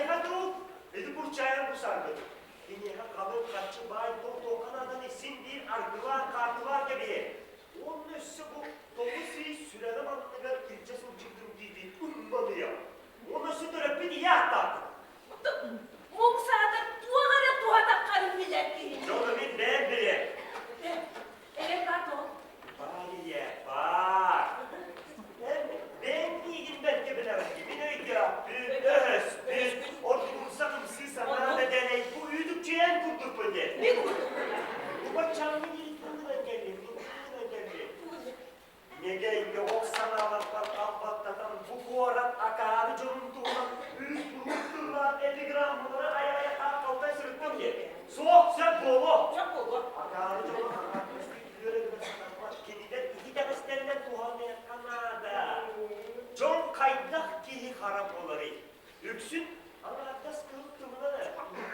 Кимиэхэ дуу? Ити Курчаев бу саргы. Киниэхэ халыҥ харчы баай туох-туохха нааданы син биир аргылаан, хаартылаан кэбиһэр. Уонна өссө бу 9 ый сүрэҕим анныгар илдьэ сылдьыбытым дии-дии ымманыйа. Уонна өссө төрөппүт ийэ ааттаахпын. Муҥ саатар туох эрэ туһатаххарын билэр киһи. Дьону мин бэйэм билэр. Эгэр баар дуо? Баар ийэ, баар. Эн бэйэҥ миигин бэркэ билэҕин. Мин өйдөөхпүн, өһөспүн, ордугумсах ымсыы санаа да дэлэй, бу үүтүкчээн курдукпун диэн. Мин курдук. Бу баччааҥҥы диэриттэн ылан кэллим, мин ылан кэллим. Ньэгэйгэ ох санаалартан албаттатан бу куорат акаары дьонун туһунан үүт-буруут тыллаах эпиграммалары айа-айа хааххалтай сырыттым диэн. Суох, сөп буолуо. Сөп буолуо. Акаары дьону аҥаар көстүү үөрэ гына сатаммат. Кинилэр ити итэҕэстэринэн туһаныахха наада. Дьон хайдах киһи хара буоларый? Үксүн аҥаардас кыһыл тылынан эрэ.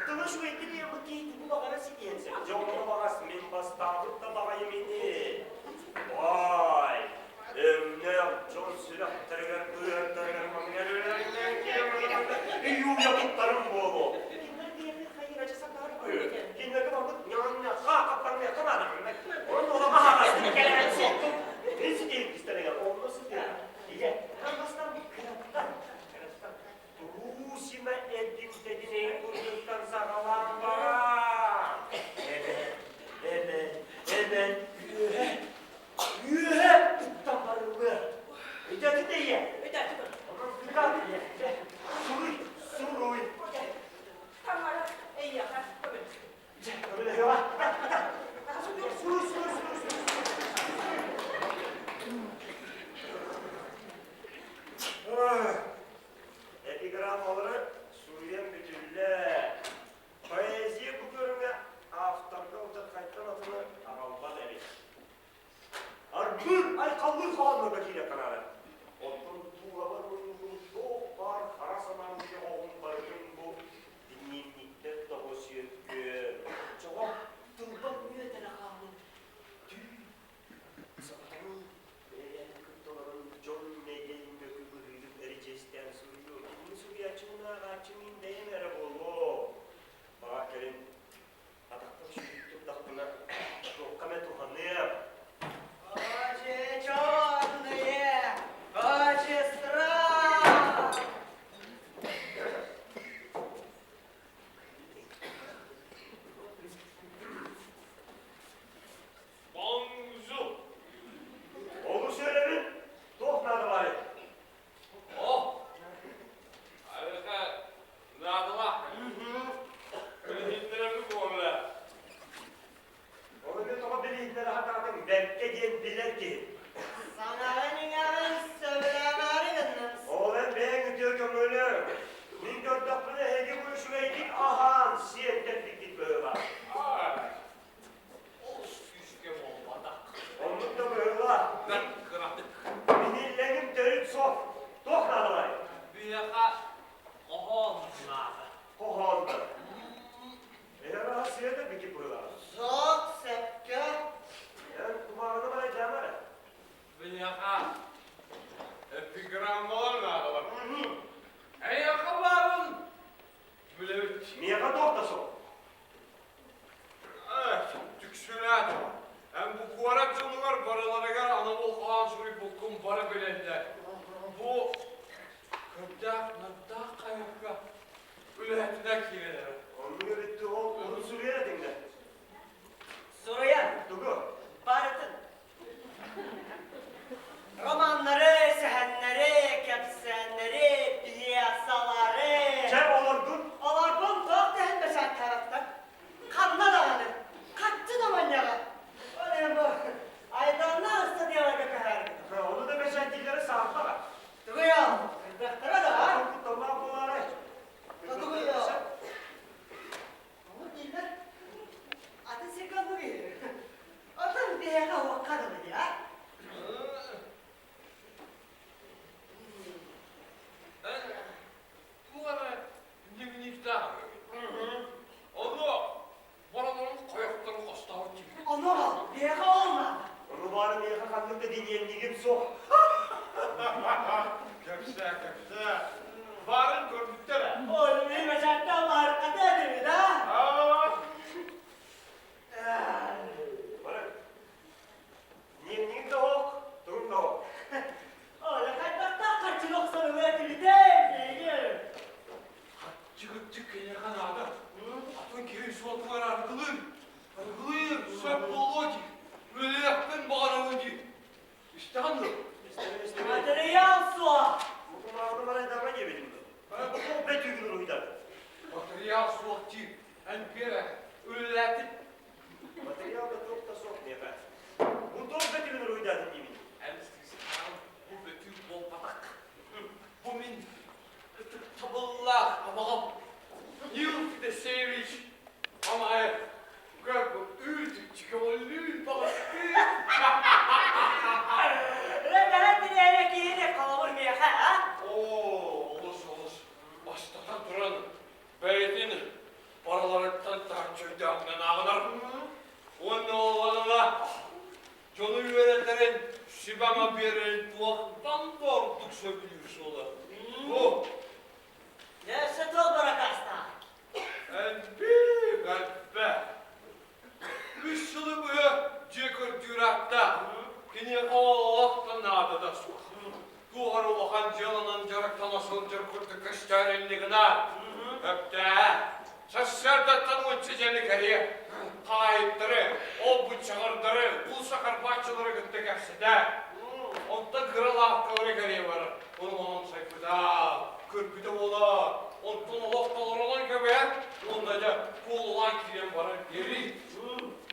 Тыла үчүгэйдик ыйаммыт киһи тугу баҕарар ситиһэн сөп. Дьэ онно баҕас мин бастаабыт да баҕайым ини. Бай! Өҥнөөх дьон сүрэхтэригэр, быардарыгар маҥнай Июля туттарым буолуо. Кинилэр биһиэхэ хайыра сатаар Кинилэргэ барбыт ньаҥҥа хаптаҥныахха наада. Онон олох аһаҕастык кэлэн суохтук. Мин ситиһим кистэлэҥэр онно сытыа. Ийэ, бастан кыраттан Трусина эргимтэтин курдуктан саҕалаан баран, эбэн, эбэн, эбэн үөһэ, үөһэ ыттан барыллыа. Өйдөөтүн да ийэ? Өйдөөтүм. Онон кытаат ийэ, дьэ, суруй, суруй. Таҥара эйиэхэ көмөлөстүн. Дьэ, көмөлөһүөҕэ. Суруй, суруй, суруй, суруй. Эпиграммалары суруйан бүтүллэ. Поэзия бу көрүҥэ авторга удьархайтан атыны аҕалбат эбит. Аргыыр, айхаллыыр хоһооннорго киириэххэ наада. Оттон дууһабар мунньуллубут туох баар хара санаам оҕун барытын бу дневниктэр тоҕо сүөккүө. Оччоҕо тылбар мүөтэрэ хаалыт. Түүн Соҕотоҕун бэйэлээн кытта олорон дьон нэгэй мөкү быһыытын эридьиэстээн суруйуо. Кинини суруйааччыбын ааҕааччы мин бэйэм эрэ буолуо. Баҕар кэлин атахпар үчүгэйдик турдахпына туохха эмэ туһаныам. Очи черные, очи страх! Бонзу! Олус үөрэбин, туох наада баарый? О, арыха наадалаах. Билиһиннэрэби буолла. Ону мен тоҕо билиһиннэрэ сатаатыҥ, бэркэ диэн билэр киһи. Саҥаҕын-иҥэҕин сөбүлээмээри гынным. Ол эн бэйэҥ үтүө көҥүлүҥ. Мин көрдөхпүнэ эһиги бу үчүгэйдик аһаан сиэн кэлбиккит быһыылаах. Олус күүскэ буолбатах. Оннук да быһыылаах. Бэрт кыратык. Мин иллэҥим төрүт суох. Туох наадалай? Биһиэхэ хоһоон наада. Хоһоон да. Эһэ сыата бики быһыылаах. Суох сөпкө. Эн кумааҕыны барайдаама эрэ. Биһиэхэ эпиграммалар наадалар. Эйиэхэ баарын билэбит. Миэхэ туох да суох. Түксүлээн, эн бу куорат дьонугар барыларыгар анабыл хоһоон суруйбуккун бары билэллэр. Бу көрдөөх, нардаах хайакка үлэһитинэ киирэллэр. Оннук эбит ол ону суруйар этиҥ да? Суруйан. Тугу? Барытын. Романнары, сэһэннэри, кэпсээннэри, пьесалары. Чэ, олоргун. Олорбун туох да иһин бэчээттээбэттэр. Ханна даҕаны, хаччы да манньаҕа. Ол иһин бу айдааннаах ыстатыйаларга көһөөрбүт. Ону да бэчээттииллэрэ саарбаҕа. Тугуйа, элбэхтэрэ да, а? Кутталлаах буолаарай? Тугуйа. Чыгырчык киниэхэ наада. Атын киһи суотугар аргылыыр. Аргылыыр, сөп буолуо дии. Үлэлиэхпин баҕарабын дии. Истэҕин дуо? Истэбин, истэбин. Материал суох. Бу кумааҕыны марайдаама диэбитим дуо? Бу бөтүүгүн уруһуйдат. Материал суох дии. Эн биэрэ, үлэлээтин. Материал да туох да суох миэхэ. Бу туох бөтүүгүн уруһуйдаатын диибин. Эн сыыстаҕын бу бөтүүк буолбатах. Бу мин ытыктабыллаах абаҕам Нил Федосеевич Мамаев как бы үүт-чикэволлүүн баҕастыы. Рэбэһэ тириэрэ киһини холобур миэхэ, а? Оо, олус олус бастатан туран бэйэтин барыларыттан таһыччы өйдөөҕүнэн ааҕынар. Уонна олоҕуна дьону үөрэтэрин, сүбэ-ама биэрэрин туохтан да ордук сөбүлүүр суола. Бу Өссө туох баракаастаах? Элбик, элбэх. Үс сылы быһа дьиэ көрдүүр ааттаах. Киниэхэ олох да наадата суох. Туох эрэ улахан дьыаланан дьарыктана сылдьар курдук көстөөр иннигинэ, өптээ, сарсыардаттан уонча дьиэни кэрийэ, хаайыттары, ол-бу чаҕырдары, уулусса харбааччылары кытта кэпсэтэ. Онтон кыра лаапкалары кэрийэ барар. Ону онон сайбыта, көрбүтэ буолар. Онтон олох толорунан көбөйөн, уонна дьэ куолулаан киирэн барар диэри.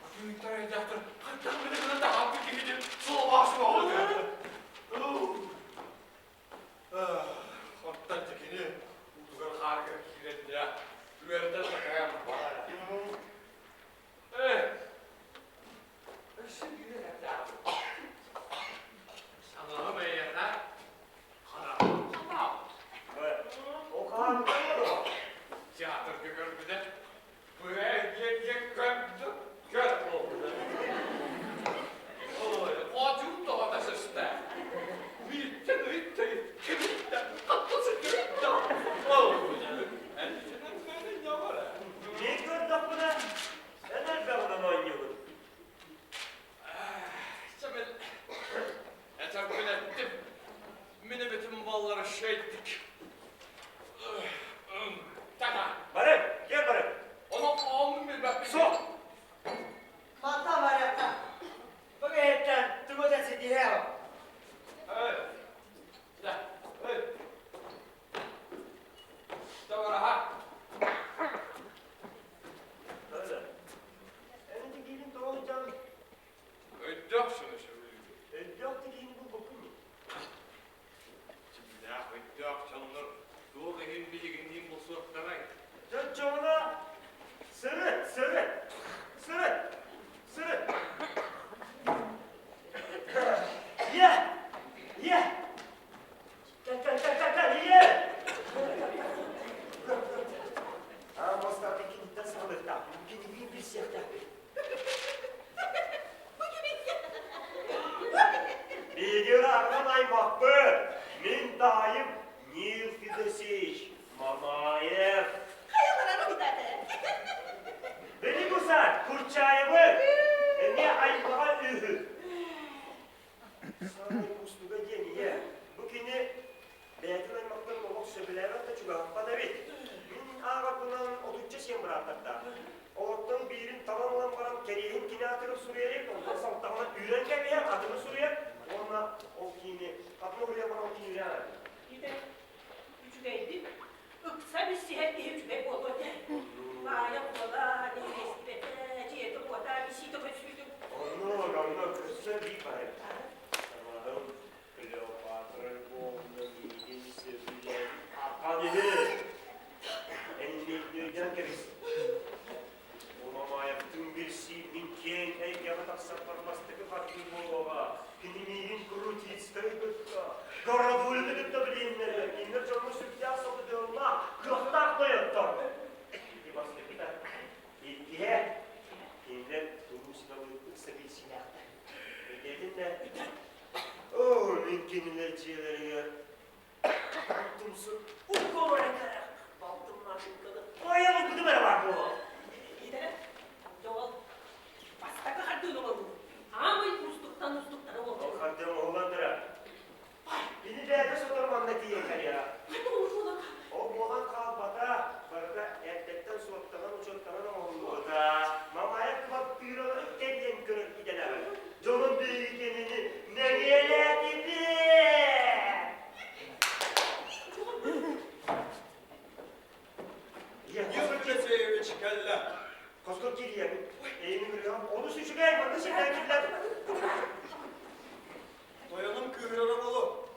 Атыыттар эйдээхтэр хантан гына гына таһаарбыт киһини суолбаас оҕо Оттон дьэ кини уутугар хаарыгар киирэн дьэ үөрдэн такайан барар. Ээ, өссө биир эрдээх. Саҥаһым эйиэхэ хараҕым хатаабыт. Ол хаһааҥҥыттан буолуо? Театрга көрбүтэ. Быһа көрдүм, көр буолбута. Ой, хоочуум тоҕото сыста. Мииттэн ыйттай, кимиттэн хатта сытыйда. Ой, эн итинэн мэнэ ньавара. Мин көрдөхпүнэ, эн элбэҕинэн оонньуугун. Сэмэн, этэрбин эттим. Мин эбитим баллара шейдик. Тата. Бары, кел бары. Онон хоһооммун билбэппин. Суох. Мата барыахха. Бу киһиттэн тугу да ситиһээ. Эй, да, эй. Тавараха. Эн ити киирин тоҕо ыдьаҕын? Өйдөөх сону сөбүлүүбүн. Өйдөөх да киһини булбуккун дии. Дьиҥнээх өйдөөх дьоннор туох иһин биһигинниин булсуохтарай? Чоччоҕуна сырыт, сырыт, сырыт, сырыт. Ийэ! Ийэ! Кэл, кэл, кэл, кэл, кэл, ийэ! Аан бастакы киниттэн саҕалыахтаахпын, кинилиин билсиэхтээхпин. Биһиги ырааҕынан аймахпыт. Мин таайым Нил Федосеевич Мамаев. Хайалара уйдады? Били Гусар Курчаевы эмиэ аймаҕа үһү. Саамай уустуга диэн ийэ, бу кини бэйэтин аймахтарын олох сөбүлээбэт да чугаһаппат эбит. Мин ааҕарбынан отучча сиэн бырааттардаах. Олортон биирин талан ылан баран кэриэһин кини аатыгар суруйар эбит, онтон салтаҕына үүрэн кэбиһэр, атыны суруйар уонна ол киини атыны уруйан баран ол киини үүрэн Итэ үчүгэйдик ыкса билсиһэр киһи үчүгэй буолуо этэ. Баайа буола, нэһилиэстибэтэ, дьиэтэ-уота, мисиитэ көссүүтүк. Оннук, оннук, өссө биир баһы. Санаатым, Клеопатра Львовна миигин сөбүлээн ахан үһү. Эннийдийдэн кэбис. Мамаевтыын билсии мин киэҥ эйгэҕэ тахсарбар бастакы хардыы буолуоҕа. Кини миигин Крутицкай кытта, Городулины кытта билиһиннэрэр. Кинилэр дьоҥҥо сүрдээх сатыылаах, кыахтаах тойоттор. Ити бастакыта. Иккиһэ, кинилэр Турусиналыын ыкса билсиилээхтэр. Өйдөөтүн да? Нил Алексеевич кэллэ. Хоскор киирийэбин. Эйини көрүөм. Олус үчүгэй, манна сирдээ киллэр. Тойонум кыыһырара буолуо.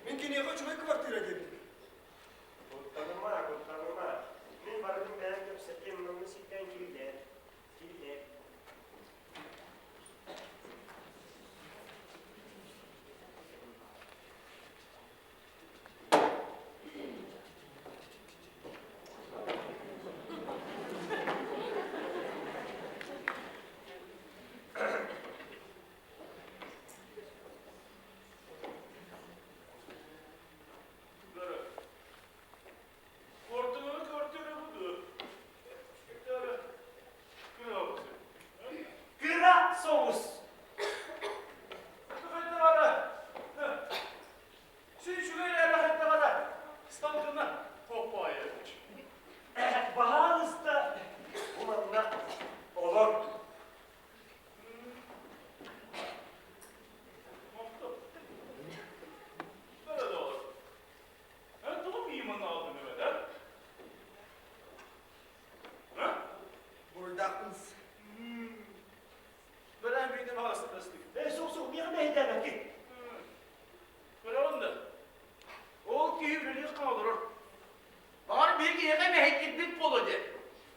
Мин киниэхэ үчүгэй квартира диэбитим. Куттаныма, куттаныма. Мин барытын бэйэм кэпсэтиэм, манна сирдээн киллэр. Киллэр. Кыра соҕус. Баһаалыста бу манна олор. Буруйдаахпын. Ээ, суох, суох, миэхэ мэһэйдээбэккин. Көрөҕүн да, ол киһи үлэлиэх олорор. Баҕар биһиги киһиэхэ мэһэйдиирбит буолуо диэн.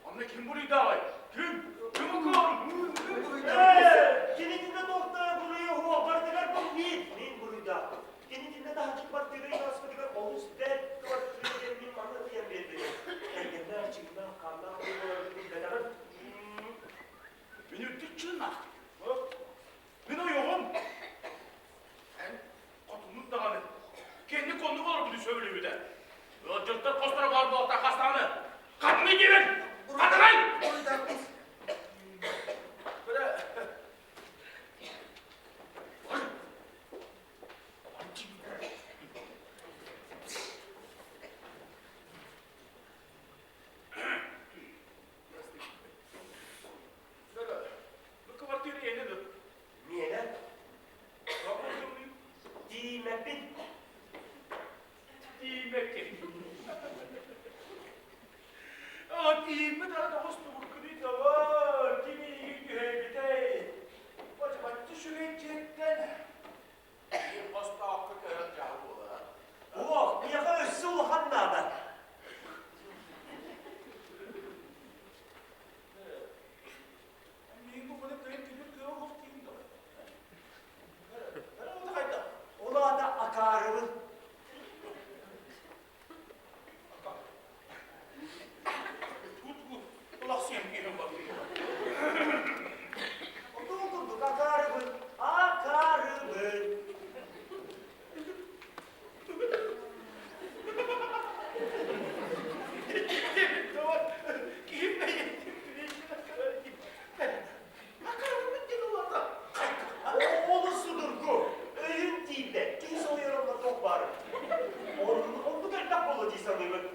Онно ким буруйдааҕый? Ким? Ким укуорун? Ээ, кинитинэ туохтара буруйа уһуох барытыгар бу мин, мин буруйдаахпын. Кинитинэ таһыччы квартира ыйааспытыгар олус бэрт квартира диэн мин манна тыйан биэрбитим. Кэргэннээх, чыыннаах, хааннаах буоларбын билбэтэҕим. Мин үрдүк чыыннаах. Мин ойоҕум. Эн хотунун даҕаны. Кэнник оннук олорбутун сөбүлүүбүтэ. Ыалдьыттар хосторо баар буолта хастааны. Хатыны диэбин! Хатыгай! Бу квартира эйиэнэ дуо? Миэнэ? Тиийиммэппин. Тиийиммэккин. Оо, тиийиммит ара тоҕус тубуккунуй доҕор, ким эйигин түһэрбитэй? Бачча үчүгэй дьиэттэн биир хостооххо көһөр дьаһал буолар. Уох, миэхэ өссө улахан наада. Ол аата акаарыбын. Отуу курдук акаарыбын, акаарыбын. Олус судургу, өйүн тиийбэт, киһи соһуйар онно туох баарый? Оннук элбэх буолуо дии саныыбын.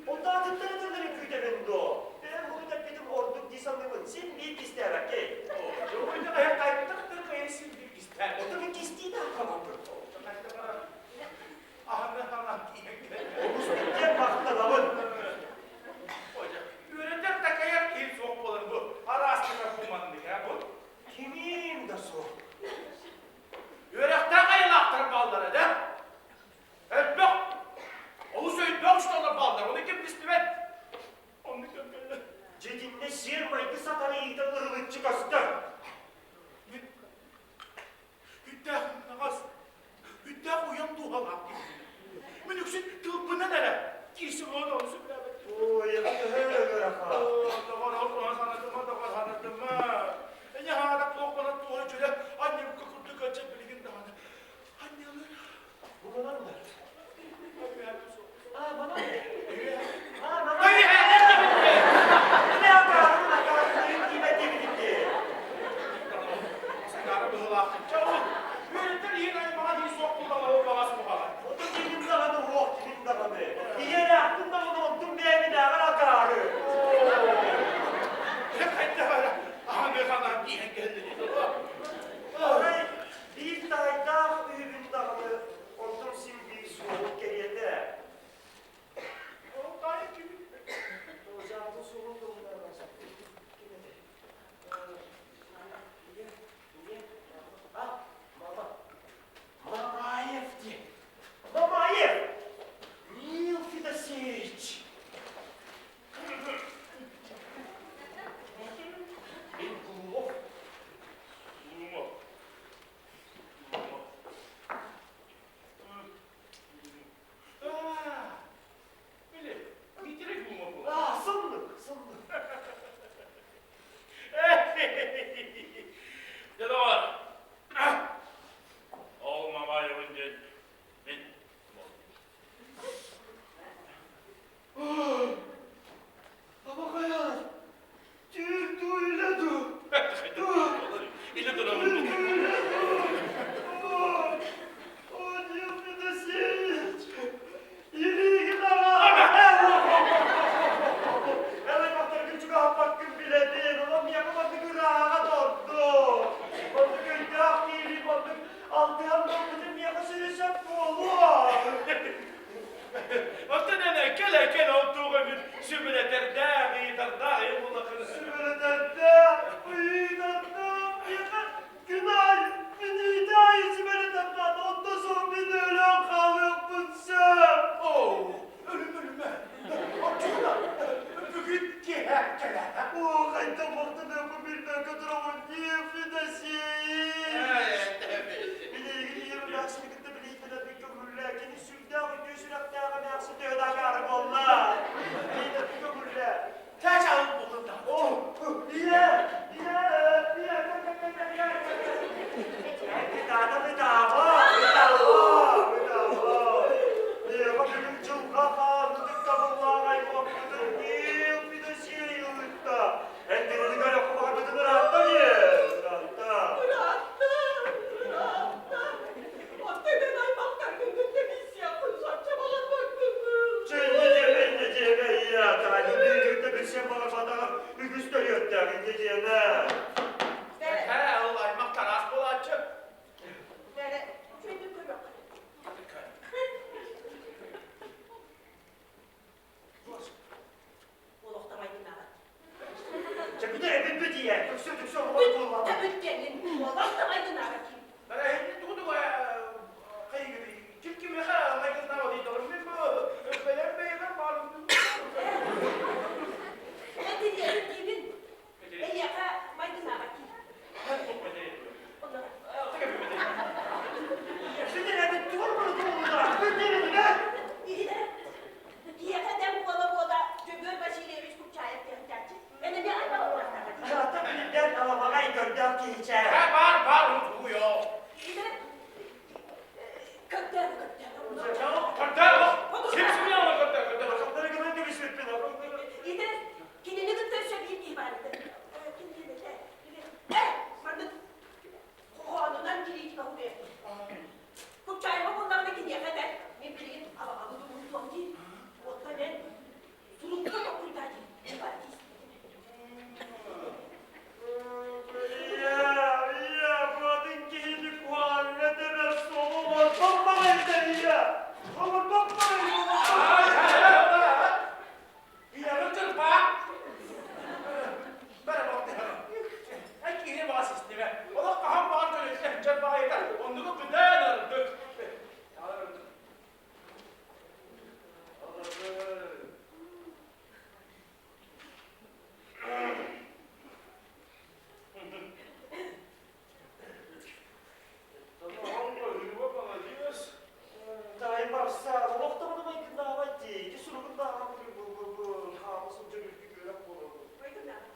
Онто атыттар этэллэрин күүтэбин дуо? Бэйэм бугун эппитим ордук дии саныыбын. Син биир кистээбэккин. Оттон мин кистии да хабаппын. Олус диэн махтанабын. Үөрэтэр такайар киһи суох буолан бу араастыга куманнык ээ бу. Кимим да суох. Үөрэхтээх айылаахтар бааллара да. Элбэх, олус өйдөөх учууталлар бааллар, ону ким истибэт. Оннук кэллэ. Дьитиннэ сиэр-майгы сатарыйыыта ырылыччы көстөр. Үттээх наҕас, үттээх уйан дууһалаах киһи. Мин үксүн тылбынан эрэ киирсим ону ону сөбүлээбэт. Ой, төһө ыарахан. Доҕор, ол санатыма, доҕор, санатыма. Эне хаада туох бана туора чөлө анньыбыкка курдук ача билигин даҕаны. Анньалар. Бу мананнар. Аа, манан. Аа, манан. Көрдөө, сип-сибиэ оҥор көрдөө, көрдөө. Хантара гынан кэбиспиппин. Ити кинини кытта өссө биир киһи баар этэ. Ким диэн этэ? Э, маннык хоһоонунан кириитикэ уһуйар. Купчаева буоллаҕына киниэхэ этэр, мин билигин абаҕабыт умнуом диир. Оттон эн сурукка толкуйдаа диир. Мин баар дии. Ийээ, ийээ, бу атын киһини куһаҕаҥҥа тэбэр суолу оҥорбот баҕайыта ийээ. Оҥорбот баҕайы, Ийэбин кырбаа! Бары балтыһар. Эн киһи баҕас истибэ. Олох хаһан баҕар көлөччө сылдьар баҕайыта. Оннугу быдан ордук. Таайым барса, олохтоҕуна майгыннаабат дии. Ити суругун бааҕа бу бу бу хаама сылдьар үрдүк үөрэх буолар. Майгыннаабат.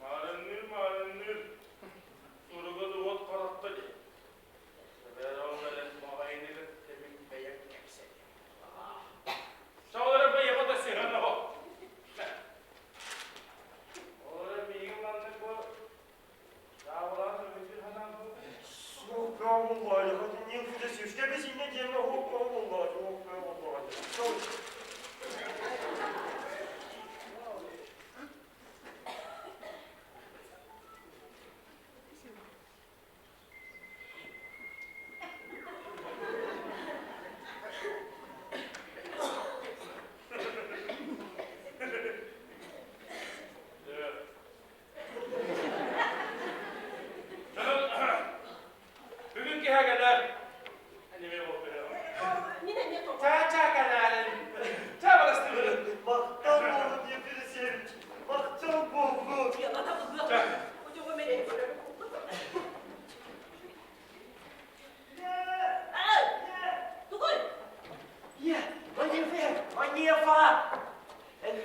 Маарынныыр, маарынныыр. Суруга уот харахха дии. Бэйэ баҕайыны кытта мин бэйэм кэпсэтиэм. Саҕалара бэйэҕэ да сыһыана оһох. Олора миигин маннык бу саабылаан сүргүтүн санаан Сука буллаҕа, не хүдэ бесинне диэн оһох буллаҕа, оһох буллаҕа. Бүгүн киһи кэлэр. Чаа-чаа кэлээрин. Чаа барастыбын. Махтал буолун, Ефим Махтал буолун. Манефа! Эн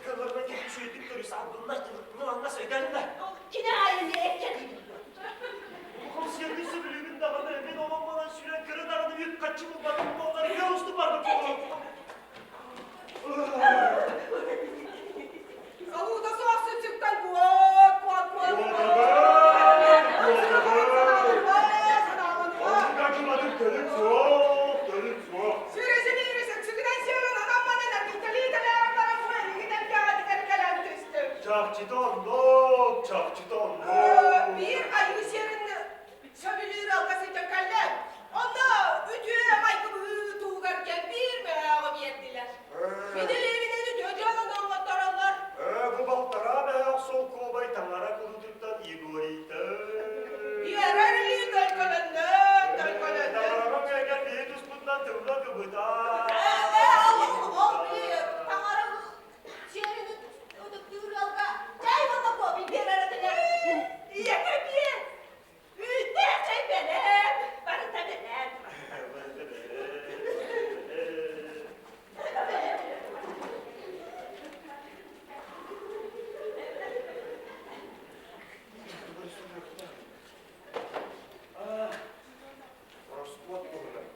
кылырма кэпсиэтик көрүс албынна ална сөйдөннө. Кини айылы эккен. Хомсиятын сөбүлүүгүн даҕаны мен олом балан сүрэн кыра даҕаны үп хаччы булбатым буоллар ыал усту барбыт Салуута суох сүпсүктэн куот, куот, куот, Чахчыта оннук, чахчыта оннук. Биир айыы сиэрин сөбүлүүр алга сылдьан кэллэ. Онно үтүө майгы быһыы туһугар кэлбиир мөһөөҕү биэрдилэр. Виделиэбинэн үтүө дьыаланы оҥоттороллор. Бу балтараа мөһөөх солкуобай таҥара кулутуттан Егорийтан. Биэрэр илии төлкөлөннөн, төлкөлөннөн. Таҥараҕа мэгэ биһи туспутунан тылла кыбыта. Ол таҥара сиэрин ытыктыыр ыалга чай уонна кофе биэрэр этилэр. Ийэкэ биэ. Үүттээх чай бэлэм, барыта бэлэм. Ороскуот туһунан.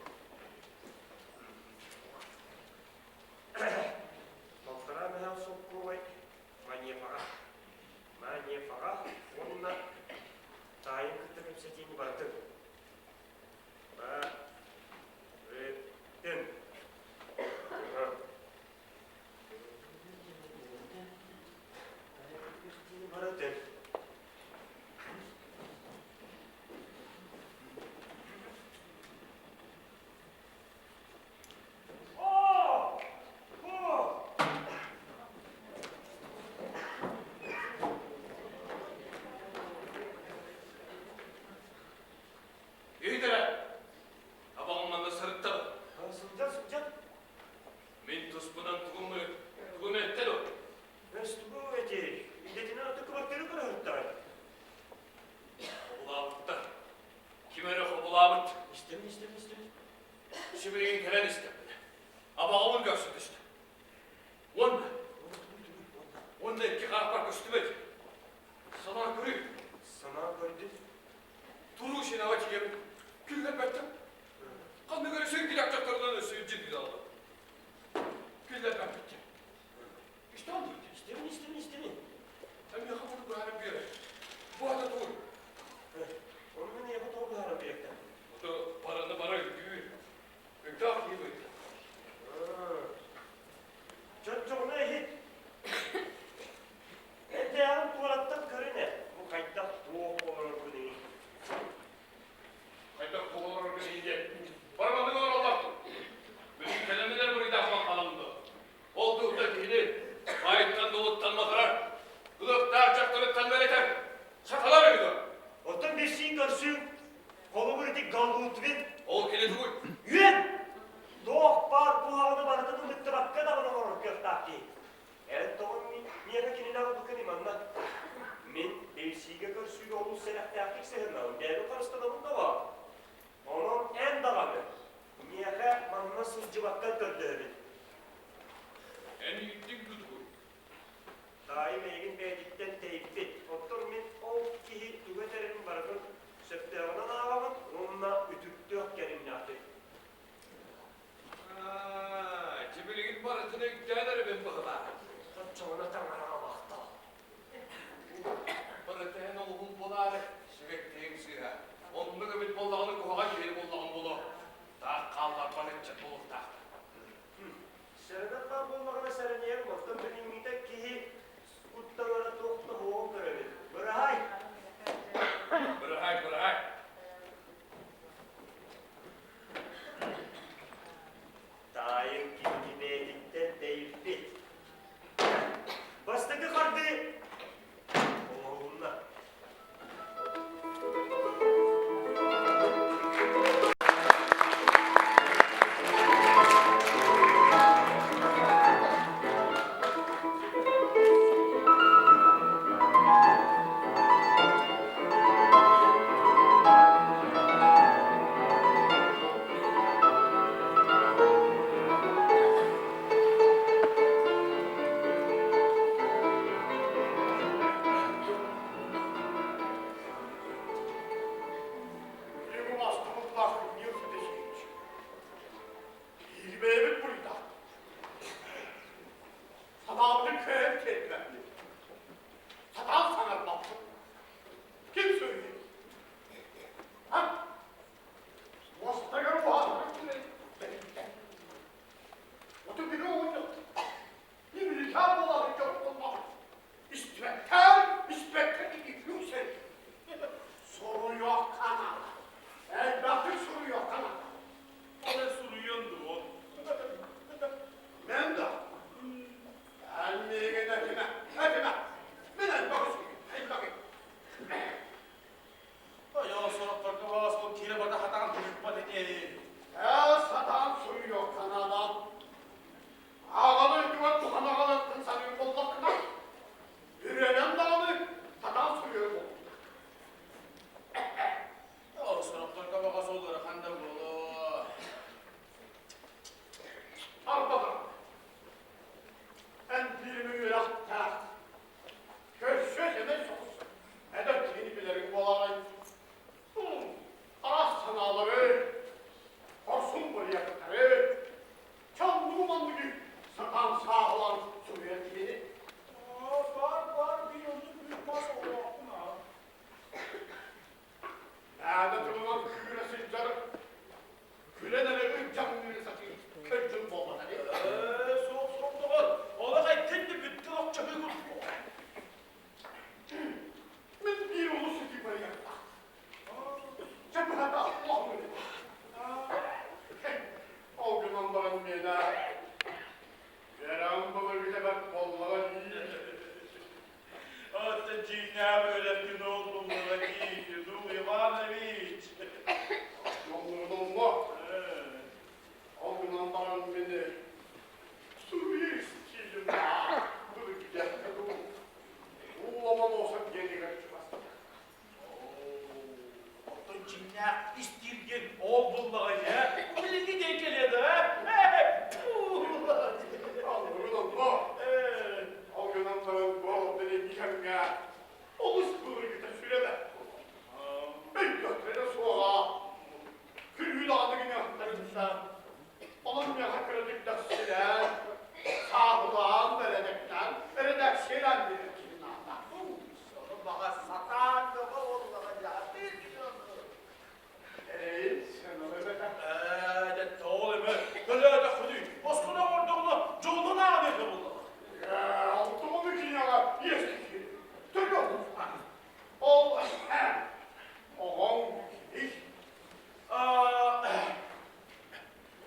Балтараа мөһөөх солкуобай Манефаҕа. Манефаҕа уонна таайын кытта кэпсэтиини барытын. Барытын. Кэпсэтиини барытын. О! О! Иһитэрэ, абаҕым манна сырытта Сылдьан, сылдьан. Мин туспунан тугум тугум эттэ дуо? Өс тугу этий? Идэтинэн аты кыбартыыра көрөһүттаҕай. Хобулаабыттар. Ким эрэ хобулаабыт. Истэбин, истэбин, истэбин. Сибилигин кэлэн истэбин. Абаҕабын көрсө түстэ. Уонна, уонна икки харахпар көстүбэт. Санаа көрүй. Санаа көрдүн. Туруу шинаҕа тиийэбин. Күүһүрбэттим. Ханнык эрэ сиргилэх дьахтарынан өссө илдьит. сыһыаннаһабын, бэйэбин харыстанабын да Онон эн даҕаны миэхэ манна сылдьыбакка көрдөһөбүн. Эн ииттиҥ тутугун. Таайым эйигин бэйэтиттэн тэйиппит. Оттон мин ол киһи тугу этэрин барытын сөптөөҕүнэн ааҕабын уонна үтүктүөх кэриҥнээхпин. Аа, дьэ билигин барытын өйдөөн эрэбин быһылаах. Оччоҕуна таҥараҕа махтал. Барыта эн олуһун буолаары, сүрэктиэҥ сыыһа. Оннук эбит буоллаҕына куһаҕан киһи буоллаҕым буолуо. Таах хаалларбат ыччат буолуохтаахтар. Сэрэнэр баар буоллаҕына сэрэниэм, оттон билиҥҥитэ киһи кутталара туох да суоҕун көрөбүн. Быраһаай! Быраһаай, быраһаай! Таайым киһини бэйэтиттэн тэйиппит. Бастакы хардыы оҥоһулунна. Билигин астымыттаах Нил Федосеевич. Биһиги бэйэбит буруйдаахпыт. Санаабытын кыайан тиэрдибэппит. Сатаан саҥарбаппыт. Ким сөбүлүүр? А? Муостагар уһаатар бэриллэ. Оту били оҕонньор Ньүлүтэ буолар дьон Истибэттэр, испэттэр үксэ. Суруйуохха наада. Элбэхтик суруйуохха наада. Ол эн суруйуон дуо? Мен да. Эн миигин этимэ, этимэ. Мин элбэх элбэх. Айоо, сорохторго баҕас ол киирэ барда хатаан тыыппат ини. Ээ, сатаан суруйуохха наада. Ааҕаны өйдүгэр туһана аҕаларгын саныыр буоллаххына, үрүөнэн даҕаны сатаан суруйар буолбута. Ол сорохторго баҕас ол ыарахан да буолуо. Арбаҕа, эн биирими үөрэхтээх, көрсүө сэмэй соҕус эдэр киһини билэриҥ буолаарай? Араас санаалары, хорсун бырайыактары, Чаллыы манныгы сатаан сааһылаан суруйар киһини. Бар, бар, биир оннук биир мас оҕолоохпун аа. Наада тылынан күүрэ сылдьар, күлэн эрэ ырдьаҥныыры сатыыр көлдьүн буолбата дии. Ээ, суох, суох доҕор. Олох айттын да бүттэ охчоһуу курдук. Мин биир олус үтүө барыйахтаах. Чэ быһата олох Ол гынан баран миэнэ үөрэҕим былыргыта бэрт буоллаҕа дии. Оттон дьиҥнээх үөрэххин ол буллаҕа дии, Федул Иванович. Дьоллордоммо. Ол гынан баран мин суруйар истиилим былыргыта дуу. Ломоносов диэнигэр чугас. Оттон дьиҥнээх истиилгин ол буллаҕа ээ. Билиҥҥи диэн кэлиэ да ээ. Аллыгын онно. Ол гынан баран бу билиҥҥи кэмҥэ олус былыргыта сүрэ бэрт Өйдөхтөрө суоҕа. Күлүү даҕаны гыныахтарынса. Онон миэхэ кыратык дэхсилээн, сааһылаан, бэрэдэктээн, эрэдээксийэлээн биэрэр киһи наада. Баҕа сатаан бөҕө буоллаҕа дьаатыыр Эрэйин сыаналыыр этэ. Ээ, дьэ, тоҕо эмэ төлөөтөххүнүй? Босхону оҥордоҕуна дьолун ааҕыа буоллаҕа. Ээ, алтыҕыны киниэхэ иэс киһи. Төлүөх Ол оҕоҥ кимий?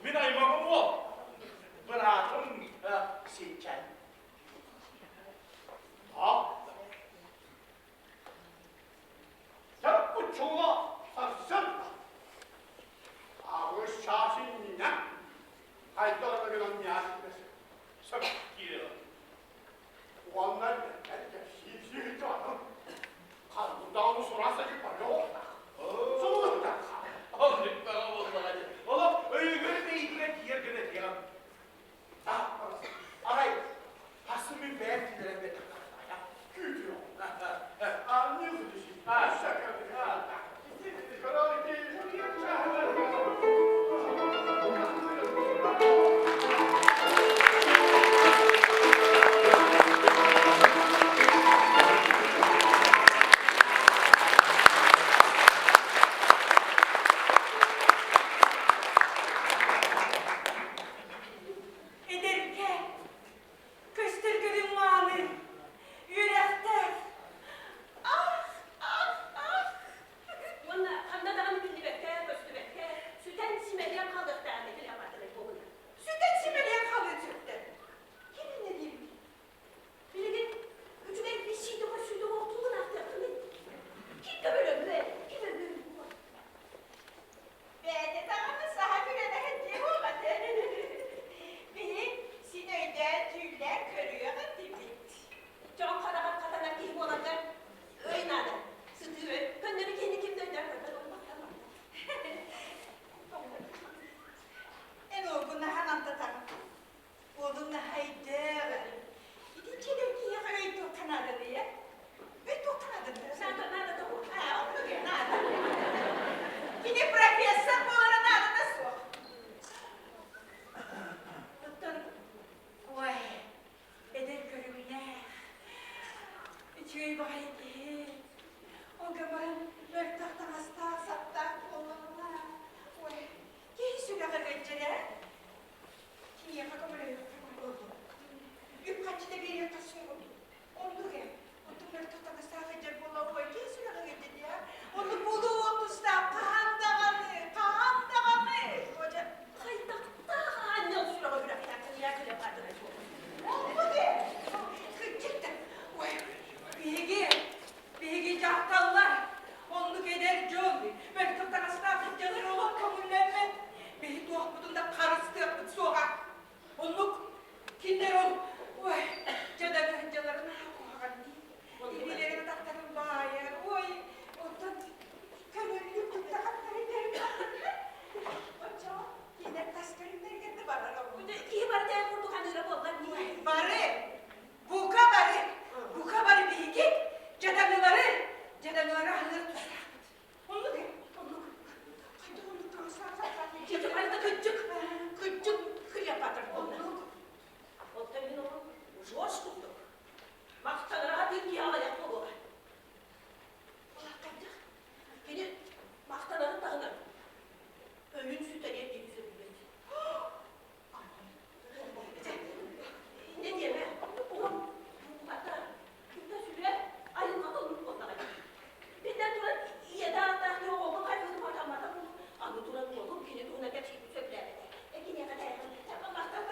Мин аймаҕым уол. Быраатым Синчэн. Сеп учула сарсыарда аҕыс чаас иннинэ хайдах гынан сөп киирэр. Уонна эрдэ кэпсиир сиһи дьонум ханнык даҕаны сурааса барыа баҕайы киһи. Ол гынан мөлтөх таҥастаах, саптаах буоллаҕына, ой, киһи сүрэҕэ ыалдьар ээ. Киниэхэ көмөлөһүөххэ буолуо. Үп-харчы да биэриэххэ сөп. Оннук ээ. Оттон мөлтөх таҥастаах сылдьар буоллаҕа, ой, киһи сүрэҕэ ыалдьар дии, Оннук буолуо тустаах хаһан даҕаны, хаһан даҕаны. Одьа, хайдахтаах аанньал сүрэҕэ үрэхтээх кыйаа кэлэ баатыра Оннук ээ. Кырдьык да, ой, биһиги, биһиги дьахталлар, оннук эдэр дьон, мөлтөх таҥастаах сылдьаллар олох көҥүллэммэт. Биһи туохпутун да харыстыахпыт суоҕа. Оннук кинилэр ол, ой, дьадаҥы сылдьалларын куһаҕан дии. Илиилэрин атахтарын баайар, ой, оттон көҥүллүк туттахаттары Оччоҕо кинилэр тас көрүҥнэригэр да барар ол. Киһи барыта курдук аныыра буоллар дии. Бары, бука бары, бука бары биһиги дьадаҥылары, дьадаҥылары аһыныах тустаахпыт. Оннук ээ, оннук. Хайдах оннук таҥастаах Дьэ, барыта кырдьык, кырдьык Клеопатра буолла. Оттон мин ону Жорж курдук махтанара биир киһи аҕыйах буолуоҕа. Хайдах? Кини махтанарын таһынан өйүн сүтэриэ диэн сөбүлэт. Инньэ диэмэ, оҕом бата, кута сүрэ айылҕата оннук буоллаҕа дии. Биллэн туран, ийэтэ ааттаах киһи оҕоҕун хайгыыр матаммата буолуо. Аны туран уолум кини туһунан кэпсиирбин сөбүлээбэтэ. Э, киниэхэ тээҕин махтал.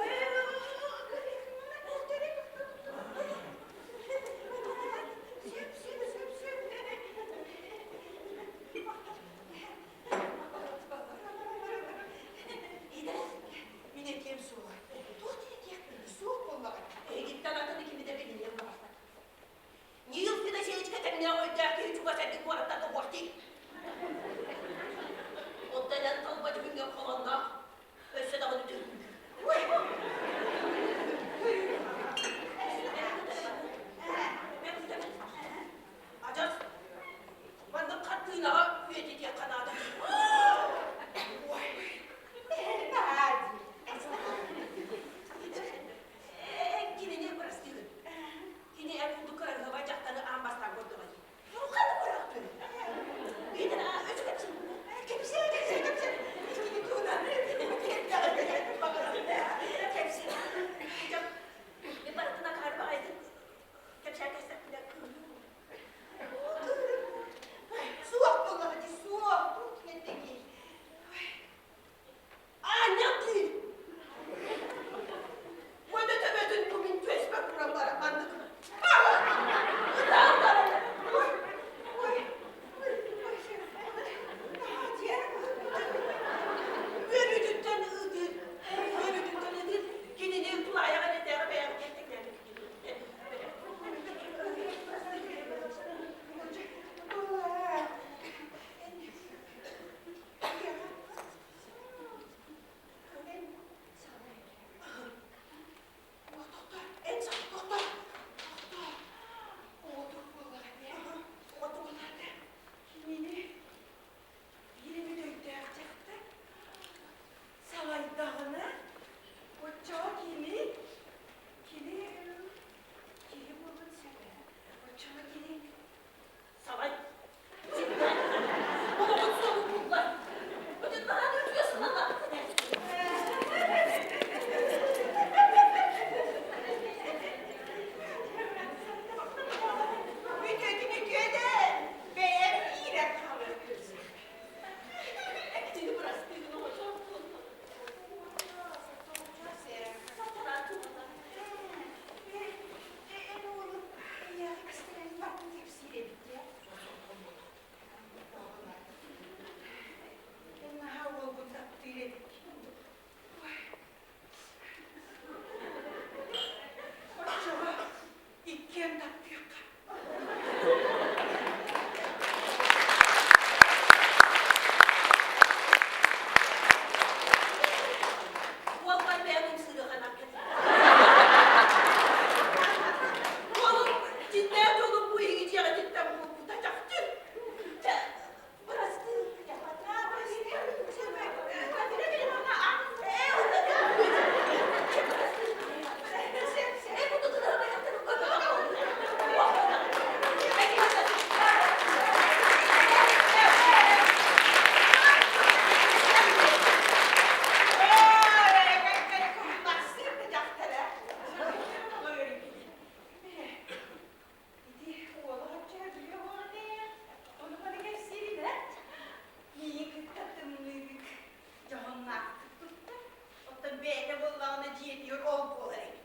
дьиэтигэр ол буолар эбит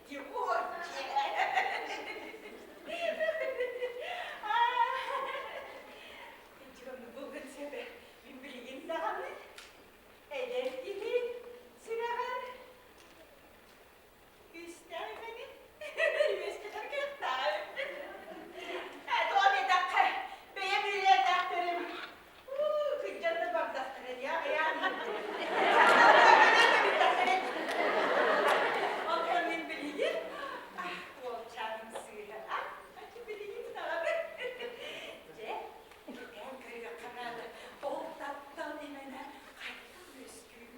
дии. Ой, Дьону булгун сөбө. Мин билигин даҕаны эдэр киһи сүрэҕэр Үстээх Үөскэтэр кыахтаах Тоҕо диэтэххэ, бэйэм үлэлээтэхтэрим кырдьан да бардахтара дии аҕыйаан. Онтон мин билигин уолчааным сыыһа билигин даҕаны дьэ кэтээн көрүөххэ наада ол таптал имэнэ хайдах үөскүүр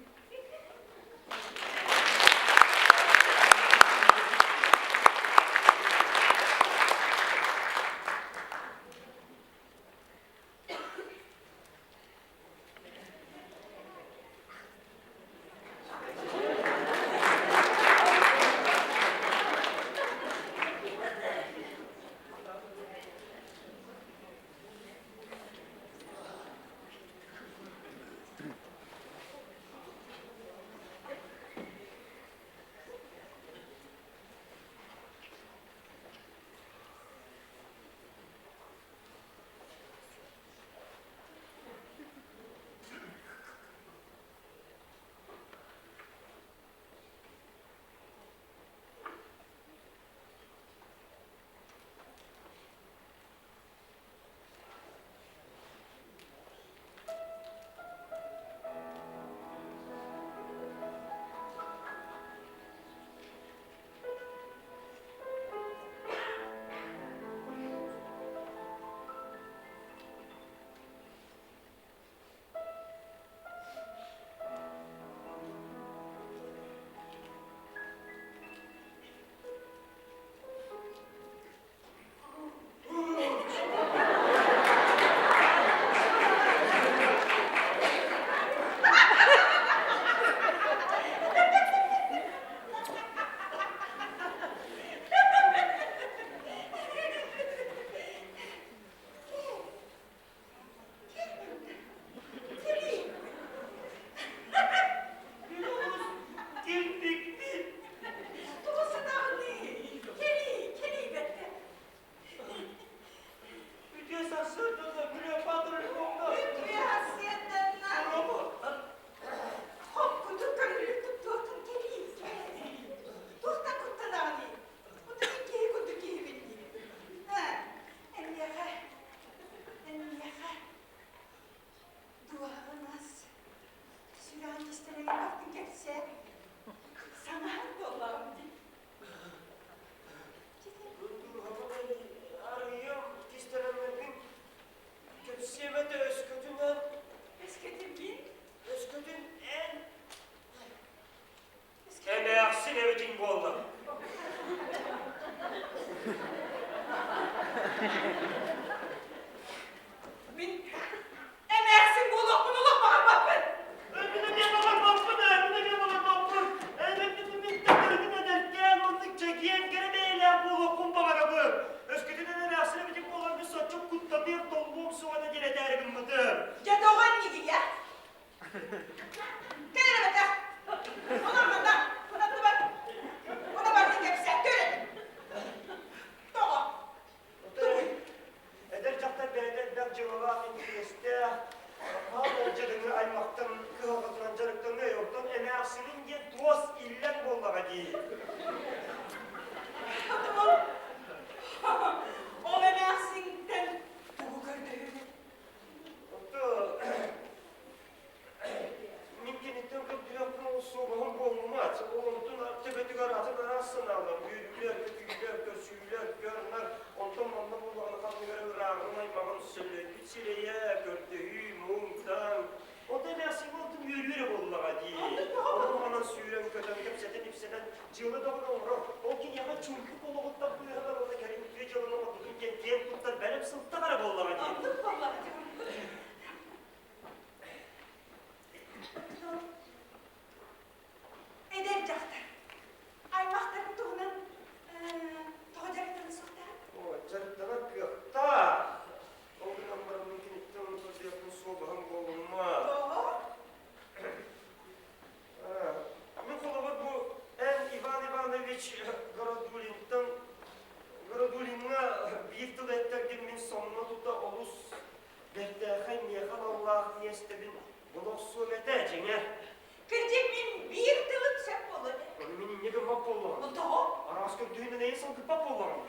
Килбикпит. Тугу сатаҕыный? Кэлий, кэлий бэртэ. Үтүө сарсыарданна Клеопатра Львовна. Үтүө сарсыарданна. Хопкутун көрүлүк туттуохтун кэлий. Туохтан куттанаҕыный? Утуйун киһи курдук киһибин дии. Эмиэхэ, эмиэхэ дууһаҕын ас, сүрэҕин кистэлэҥин бартын кэпсээ. Саҥаһын буоллаҕым дии. Арыйым кистэлэҥнэрбин кэпсиэм этэ өскөтүн эн Өскөтүн мин? Өскөтүн эн Эмээхсин эбитиҥ буолла. Мин эмээхсин буолуохпун олох баҕарбаппын. Мин эмиэ баҕарбаппын, мин эмиэ баҕарбаппын. Мин төттөрүтүн эдэркээн оннук чэгиэн кэрэ бэйэлээх буолуохпун баҕарабын. Өскөтүн эн эмээхсин эбитиҥ буоллар мин соччо куттаныам, толлуом суоҕа да диэн этээри гыммытым. Дьэ тоҕо иннигийэ? Кэлэрэ Онон манна, аттыбар, онно бардын кэпсээ, көр Тоҕо? Эдэр дьахтар бэйэтэ элбэх дьыалалаах, интэриэстээх, хаал ол дьадаҥы аймахтан кыһалҕатынан дьарыктаныай, оттон эмээхсинин диэн туос иллэҥ буоллаҕа дии. Ол эмээхсинтэн тугу көрдөһүнү? Мин киниттэн көрдүөхпүн ол суобаһым буолуммат. Ол онтун төбөтүгэр атын араас санаалар, үөрүүлэр, көтүүлэр, көрсүүлэр, көр-нар, онтон манна буоллаҕына ханныгар ырааҕын аймаҕын сөллөйбүт сирэйэ, көрдөһүү, муҥ-таҥ. Онто эмээхсин онтун үөрүү эрэ буоллаҕа дии. Ону-манан сүүрэн-көтөн, кэпсэтэн-ипсэтэн дьыала бөҕөнү оҥорор. Ол киниэхэ чуҥкук олоҕуттан быыһанар уонна кэлин үтүө дьыаланы оҥорбутун диэн киэн туттар бэлэм сылтах эрэ буоллаҕа дии. Оннук буоллаҕа дии. Эдэр дьахтар аймахтарын туһунан тоҕо дьарыктана суохтаах? Оо, дьарыктанар кыахтаах. Ол гынан баран мин киниттэн онтон суобаһым буолумма. Тоҕо? Мин холобур бу эн Иван Иванович Городулинтан Городулиҥҥа биир тыл эттэргин мин сонно тута олус бэртээхэй миэхэ аналлаах миэстэбин була охсуом этэ, дьиҥэр. Кырдьык мин биир тылым сөп буолуо этэ. Ону мин инньэ гыммат буоллаҕым. Ол тоҕо? Араас көрдүһүнэн эйэ сылгыппат буоллаҕым.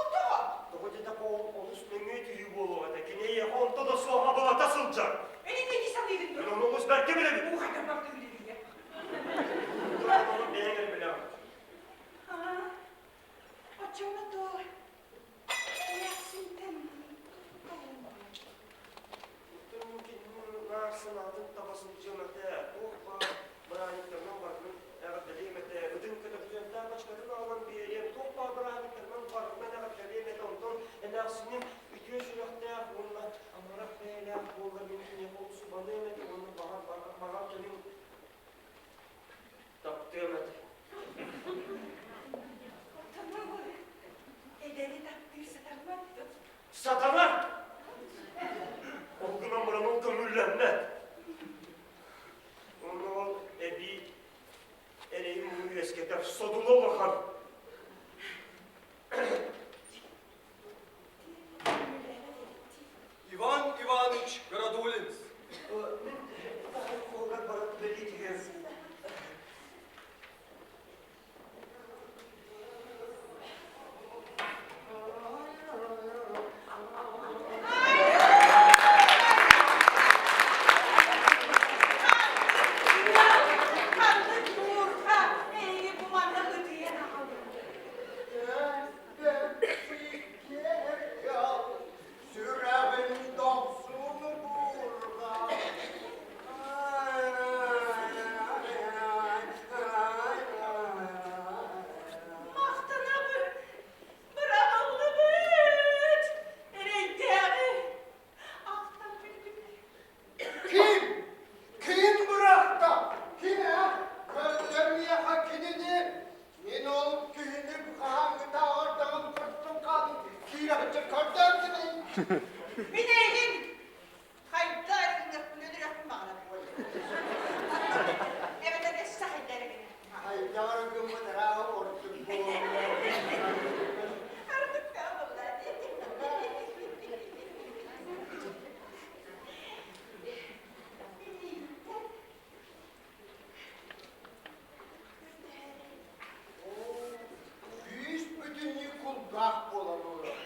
Ол тоҕо? Тоҕо диэтэххэ ол олус нөҥүө түһүү буолуох этэ. Кини эйиэхэ онто да суох абылата сылдьар. Мин инники саныыгын дуо? Мин ону олус бэркэ билэбин. Уу хайдах барда билэбин Ону бэйэҥ эрэ билэҕин. Оччоҕуна туох эмээхсинтэн Наар санаатын таба сылдьыам этэ, туох баар бырааһынньыктарынан барытын эҕэрдэлиэм этэ, ытын көтөхтүөнтээх бачкатын аҕалан биэриэм, туох баар бырааһынньыктарынан барытынан эҕэрдэлиэм этэ, онтон эмээхсиним үтүө сүрэхтээх уонна амарах бэйэлээх буоллар мин киниэхэ олус убаныам этэ уонна баҕар баҕар кэлин таптыам этэ. Оттон эдэри таптыыр сатаммат дуо? Сатанар! Ол гынан баран ол көҥүллэммэт. Онно ол эбии эрэйи муҥу үөскэтэр содула улахан. Иван Иванович Городулин. Мин таһын баран үлэлии Ханнык муурха эйиги бу манна ытыйан аҕалла? Сүрэҕин дохсун буурҕа Махтанабын, быраҕыллыбыт, эрэйдээҕи ахтан бүттүм. Ким? Ким бырахта? Ким ээ? Көрдөр миэхэ кинини. Мин ол киһини хаһааҥҥытааҕар даҕаны көрсөн хаалым. Киирэхчэ көрдөөн кини. Мин эйигин хайда эргиннэхпин өлөрөхпүн баҕарабын. Эбэтэр өссө хайда эргинэ. Хайдаҕар гыммыт ырааҕы ордук буолуо. Ардык буолла. Күүс бүтүннүү кулгаах буолан олорор.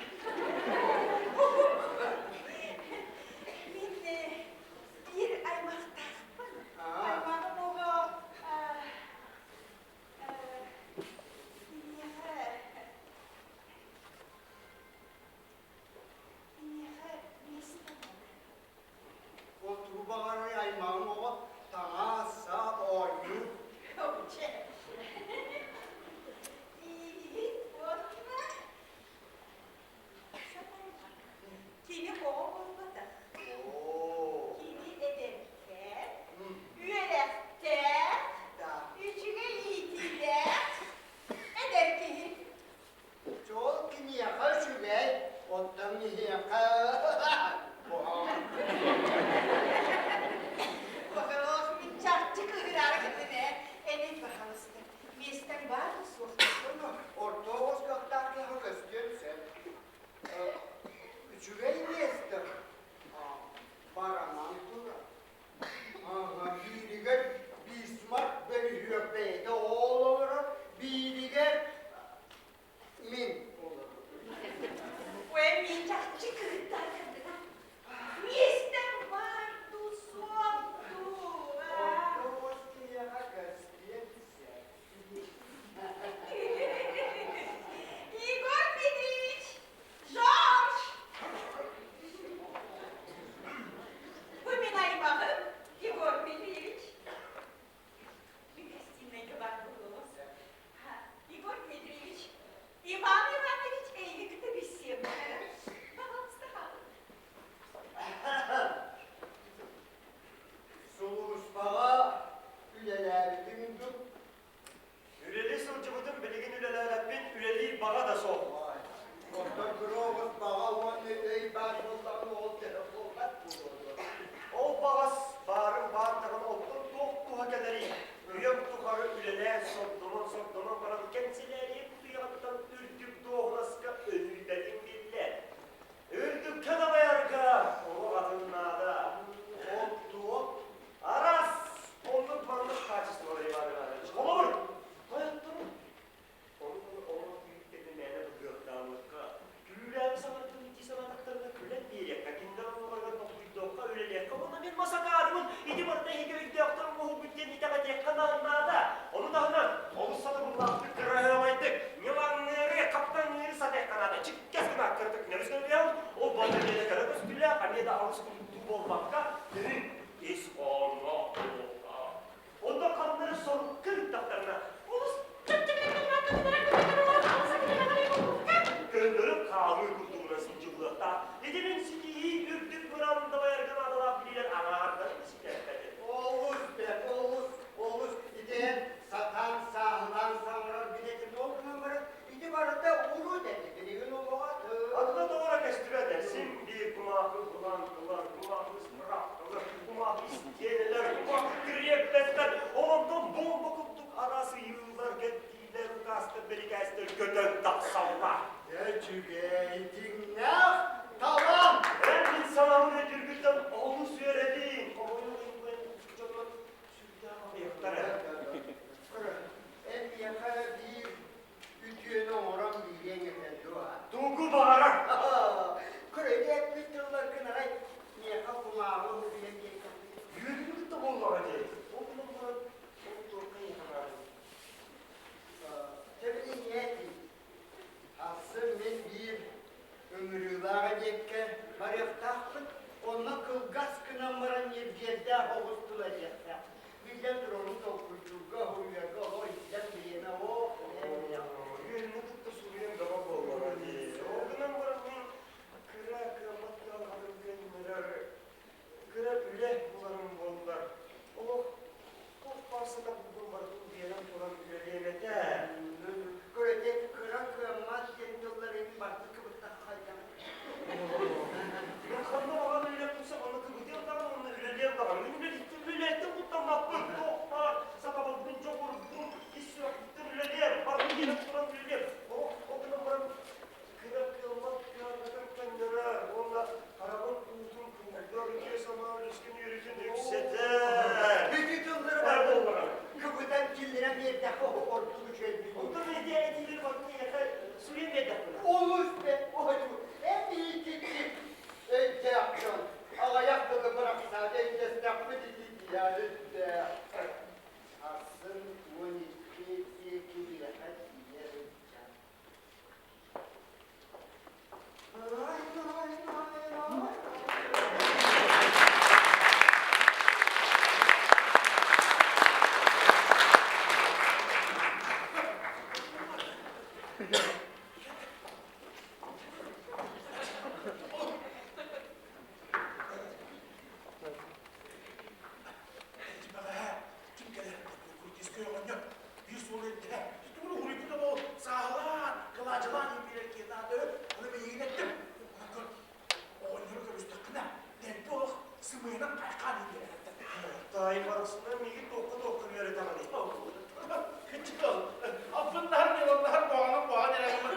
араас ыйыылар, кэрдиилэр, указтар, бирикээстэр көтөн тахсаллар. Үчүгэй, дьиҥнээх талаан! Эн мин санаабын өйдүүргүттэн олус үөрэбин. Хомойуох иһин дьоннор сүрдээх аҕыйахтар ээ. Эн миэхэ биир үтүөнү оҥорон биэриэҥ этэ дуо? Тугу баҕарар? Көрөйдө эппит тылларгын арай миэхэ кумааҕы суруйан биэрдэхпин. Үөрүүнү кытта буоллаҕа дии. Ол гынан баран, ол туохха эйиэхэ баарый? Тэбилиҥҥэ этии. Ахсын мин биир ыҥырыылаах эбиэккэ барыахтаахпын. Онно кылгас гынан баран ньиргиэрдээх оҕус тыла диэхтээх. Биллэн турар, ону толкуйдуурга, уһуйарга олох иллэҥ бириэмэ оо, Үөрүүнү кытта суруйан бөҕө буоллаҕа дии. Ол гынан баран мин кыра кыаммат кыһалҕатын көннөрөр кыра үлэ буларым буоллар, олох туох баар сатабылбын барытын биэрэн туран үлэлиэм этэ. Көрөтө кыра кыаммат диэн тылларын барыта кыбыттахха хайдах? Мен ханна баҕар үлэлэп онно кыбытыам даҕаны, онно үлэлиэм даҕаны. Мин үлэлиттэн үлэлээттэн куттаммаппын. Туох баар сатабылбын, дьоҕурбун, ис сүрэхпиттэн үлэлиэм, барытын биэрэн туран үлэлиэм. Ол гынан баран кыра кыаммат кыһалҕатын көннөрөр уонна хараҕын уутун куурдар үтүө санаа үлүскүн үөрүүтүн үксэтэр. Ити тыллары барытын кыбытан киллэрэн биэрдэххэ ордук үчүгэй Онтон эти этиилэри барытын эйиэхэ суруйан биэрдэхпинэ. Олус бэрт оһойбут. Эн биһикки өйдөөх дьон аҕыйах тылы бырахсаат өйдөстөхпүт ити диэхтэ. Сарсын 12 диэки биэхэ тиийэ сылдьан. Ким кэлэр? Курдискай оҕонньор биир суолу ирдэнэ. Тугу уһуруйбута буол сааһылаан, кылаадьылаан ииппирэр киһи наада Аны миигин эттим. Онон көр, оҕонньору көрүстэххинэ, дэлби олох сымыйанан хайхаан ииппирэр. Таай барахсана миигин туохха-туохха үөрэтэҕиний? Кыччытал, албыннаһар, ньыланнаһар, буоҕанан буоҕан эрэ.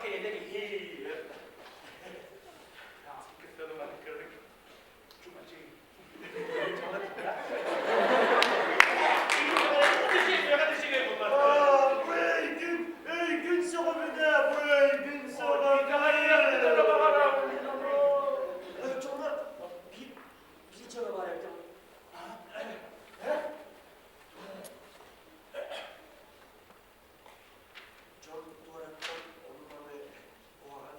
кэриэтэ киһи. Кыттаным кырдык. Чумачы. Бу эйгин, эйгин сөҕөбүнэ, бу эйгин сөҕөбүнэ. Чоҥор, биир биир дьыала баар эбит. Дьон туораттан ону-маны куһаҕан.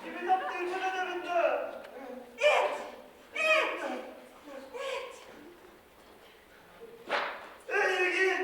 Кими таптыырбын этэбин да? Эт! Эт! Эт! Эйигин!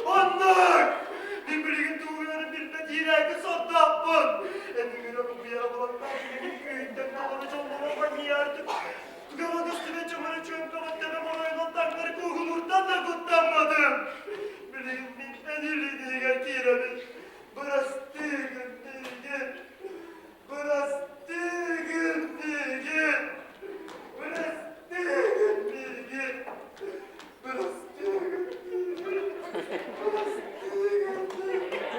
Оннук! Мин билигин тугу билбэт иирээки сордоохпун. Эбигин оргуйа булаттаах билигин күүһүттэн тоҕону дьоллоро манньыйаардык. Тугама көстүбэт чөмөрө чүөмпэҕин тэбэ моойунан таҥнары куугунууртан да куттамматым. Билигин мин эн илиитигэр киирэбин. Бырастыы гын миигин. Бырастыы гын миигин. Бырастыы гын миигин. Бырастыы гын миигин. Бырастыы гын миигин.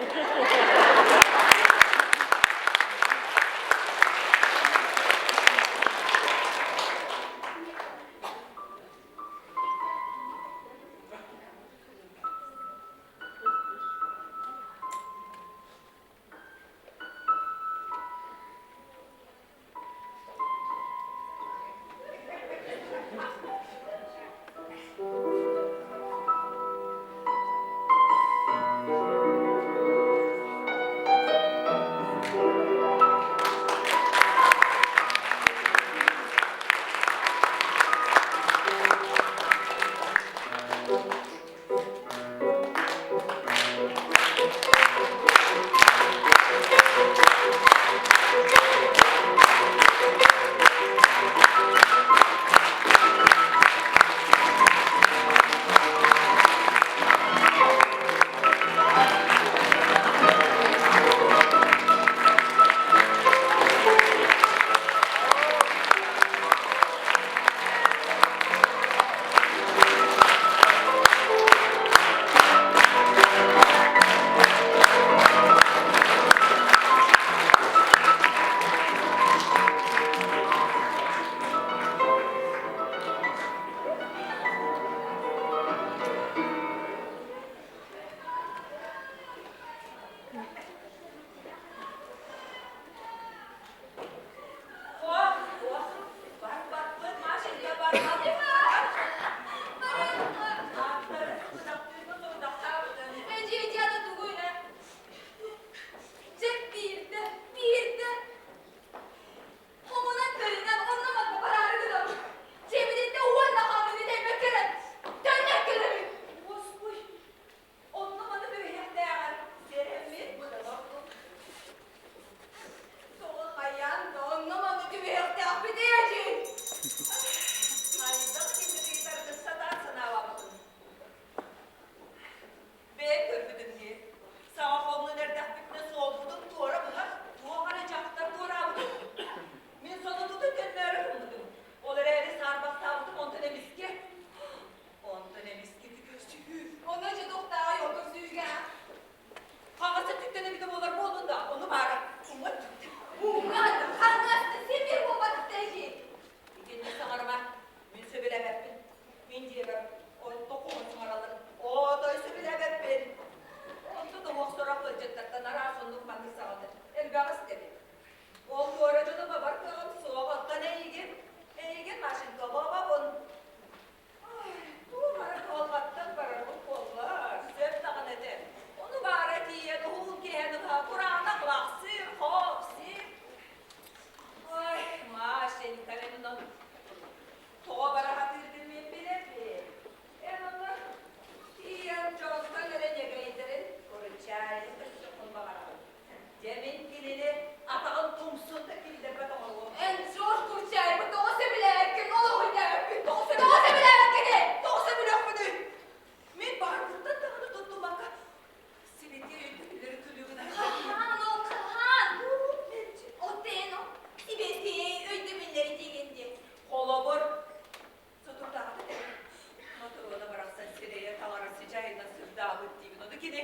баҕарабын диибин. Ону кини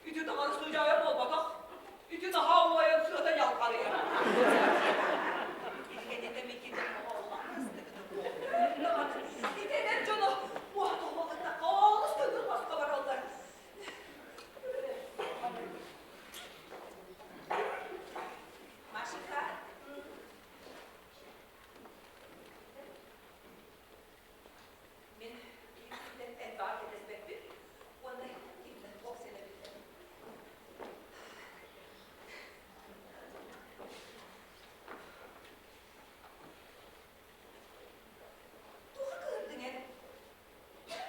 ити таҥара сыдьаайа буолбатах, ити наһаа уойан сыата ньалҕарыйар. Ити кэнниттэн мин киирдэн Ити эдэр дьоно уоһа тоһуолаттахха олус көҥүл босхо бараллар. Машенька, Мин киирбиттэн элбэҕи кэтэспэппин уонна кимтэн туох сэнэбиттэн. Туох кыһырдыҥ эн?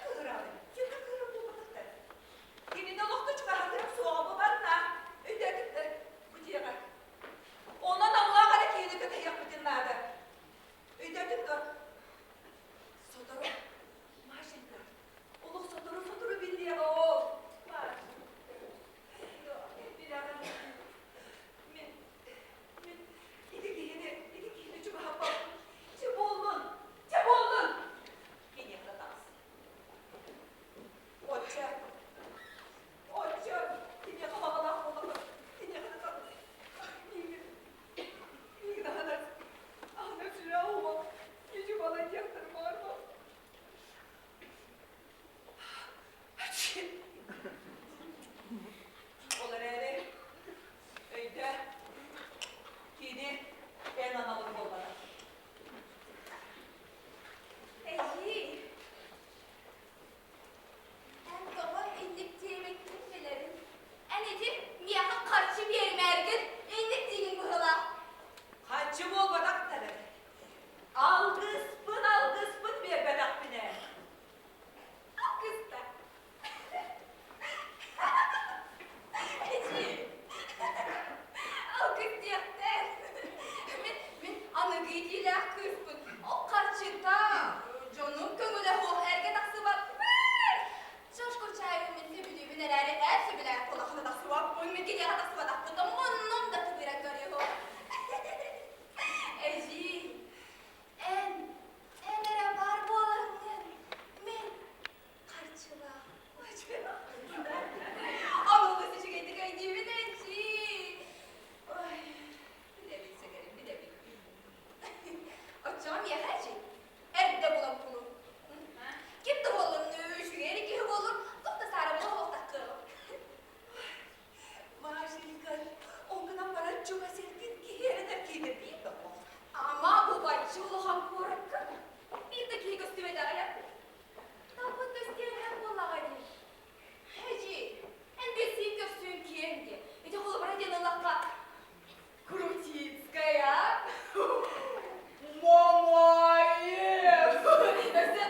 Кыһыраҕын, кимҥэ кыһырар буолбатахтар. Кинини олохто чугаһатыам суоҕа бу барна. Өйдөөтүктэр бу дьиэҕэ. Онон аллаах эрэ киһини кэтэһиэхпитин наада. Өйдөөтүҥ дуо? Сотору, Машенька, олох сотору-сотору биллиэҕэ ол. Машенька, билэҕин, мин, мин ити киһини, ити киһини чугаһаппаппын. Чэ буоллун, чэ буоллун! Киниэхэ таҕыс. Оччо, оччо, киниэхэ баҕалаах буоллахха, киниэхэ да таҕыс. Миигин, миигин аһынар, аһынар сүрэҕэ уһуох, ити баладьыахтары баҕарбат. Ол эрээри, өйдөө, кини эн аналыҥ буолбатах. Эһии, эн тоҕо инник диэбиккин билэбин. Эн ити миэхэ харчы биэримээргин инник диигин быһыылаах. Харчы буолбатах дары. Алгыспын, алгыспын биэрбэтэхпинэ. Алгыста. Эдьиий, алгыс диэхтэн. Мин, мин аныгы итиилээх кыыспын. Ол харчыта дьонум көҥүлэ суох эргэ тахсыбаппын. Чашку чайын мин сөбүлүүбүн эрээри эр сөбүлээн кулахына тахсыбаппын. Мин киниэхэ тахсыбатахпын да муннум да тыбыыран көрүөҕүм. Эдьиий, эн, эн эрэ баар буолаҥҥын мин харчылаах. Олус үчүгэйдик өйдүүбүн эдьиий. Ой, билэбин сэгэрим, билэбин. Оччоҕо миэхэ эдьиий, эрдэ булан кулун. Ким да буоллун, үчүгэй эрэ киһи буоллун, туох да саарабыла суохтаххын. Машенька, ол гынан баран чугас эргин киһи эрэнэр киһитэ биир да суох. Ама бу улахан куоракка биир да киһи көстүбэтэҕэ. Талбыт көстүөннэр буоллаҕа дии. Эдьиий, эн билсиин көрсүөн киэҥ дии. Ити холобура диэн ыллахха, Крутицкая, Мамаев, өссө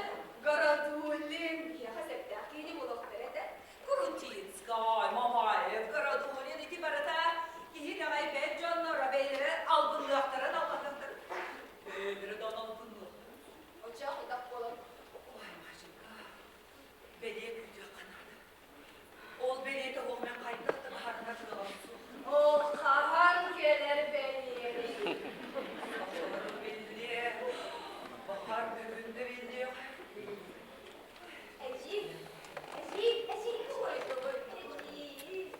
Городулин киһиэхэ сөптөөх киһини буолуохтар этэ. Крутицкай, Мамаев, Городулин ити барыта киһи итэҕэйбэт дьонноро бэйэлэрэ албынныахтарын албынныахтарын бэйэлэрэ да албынныахтарын. Оччоох хайдах буолан? Ой, Машенька, бэлиэ күүтүөххэ наада. Ол бэлиэтэ ол мен хайдах да баһарына кыаҕым суох. Ол хаһан кэлэр бэлиэний? Сотору биллиэ, баһар бүгүн да биллиэ. Эдьиий, эдьиий, эдьиий уойдубут, эдьиий.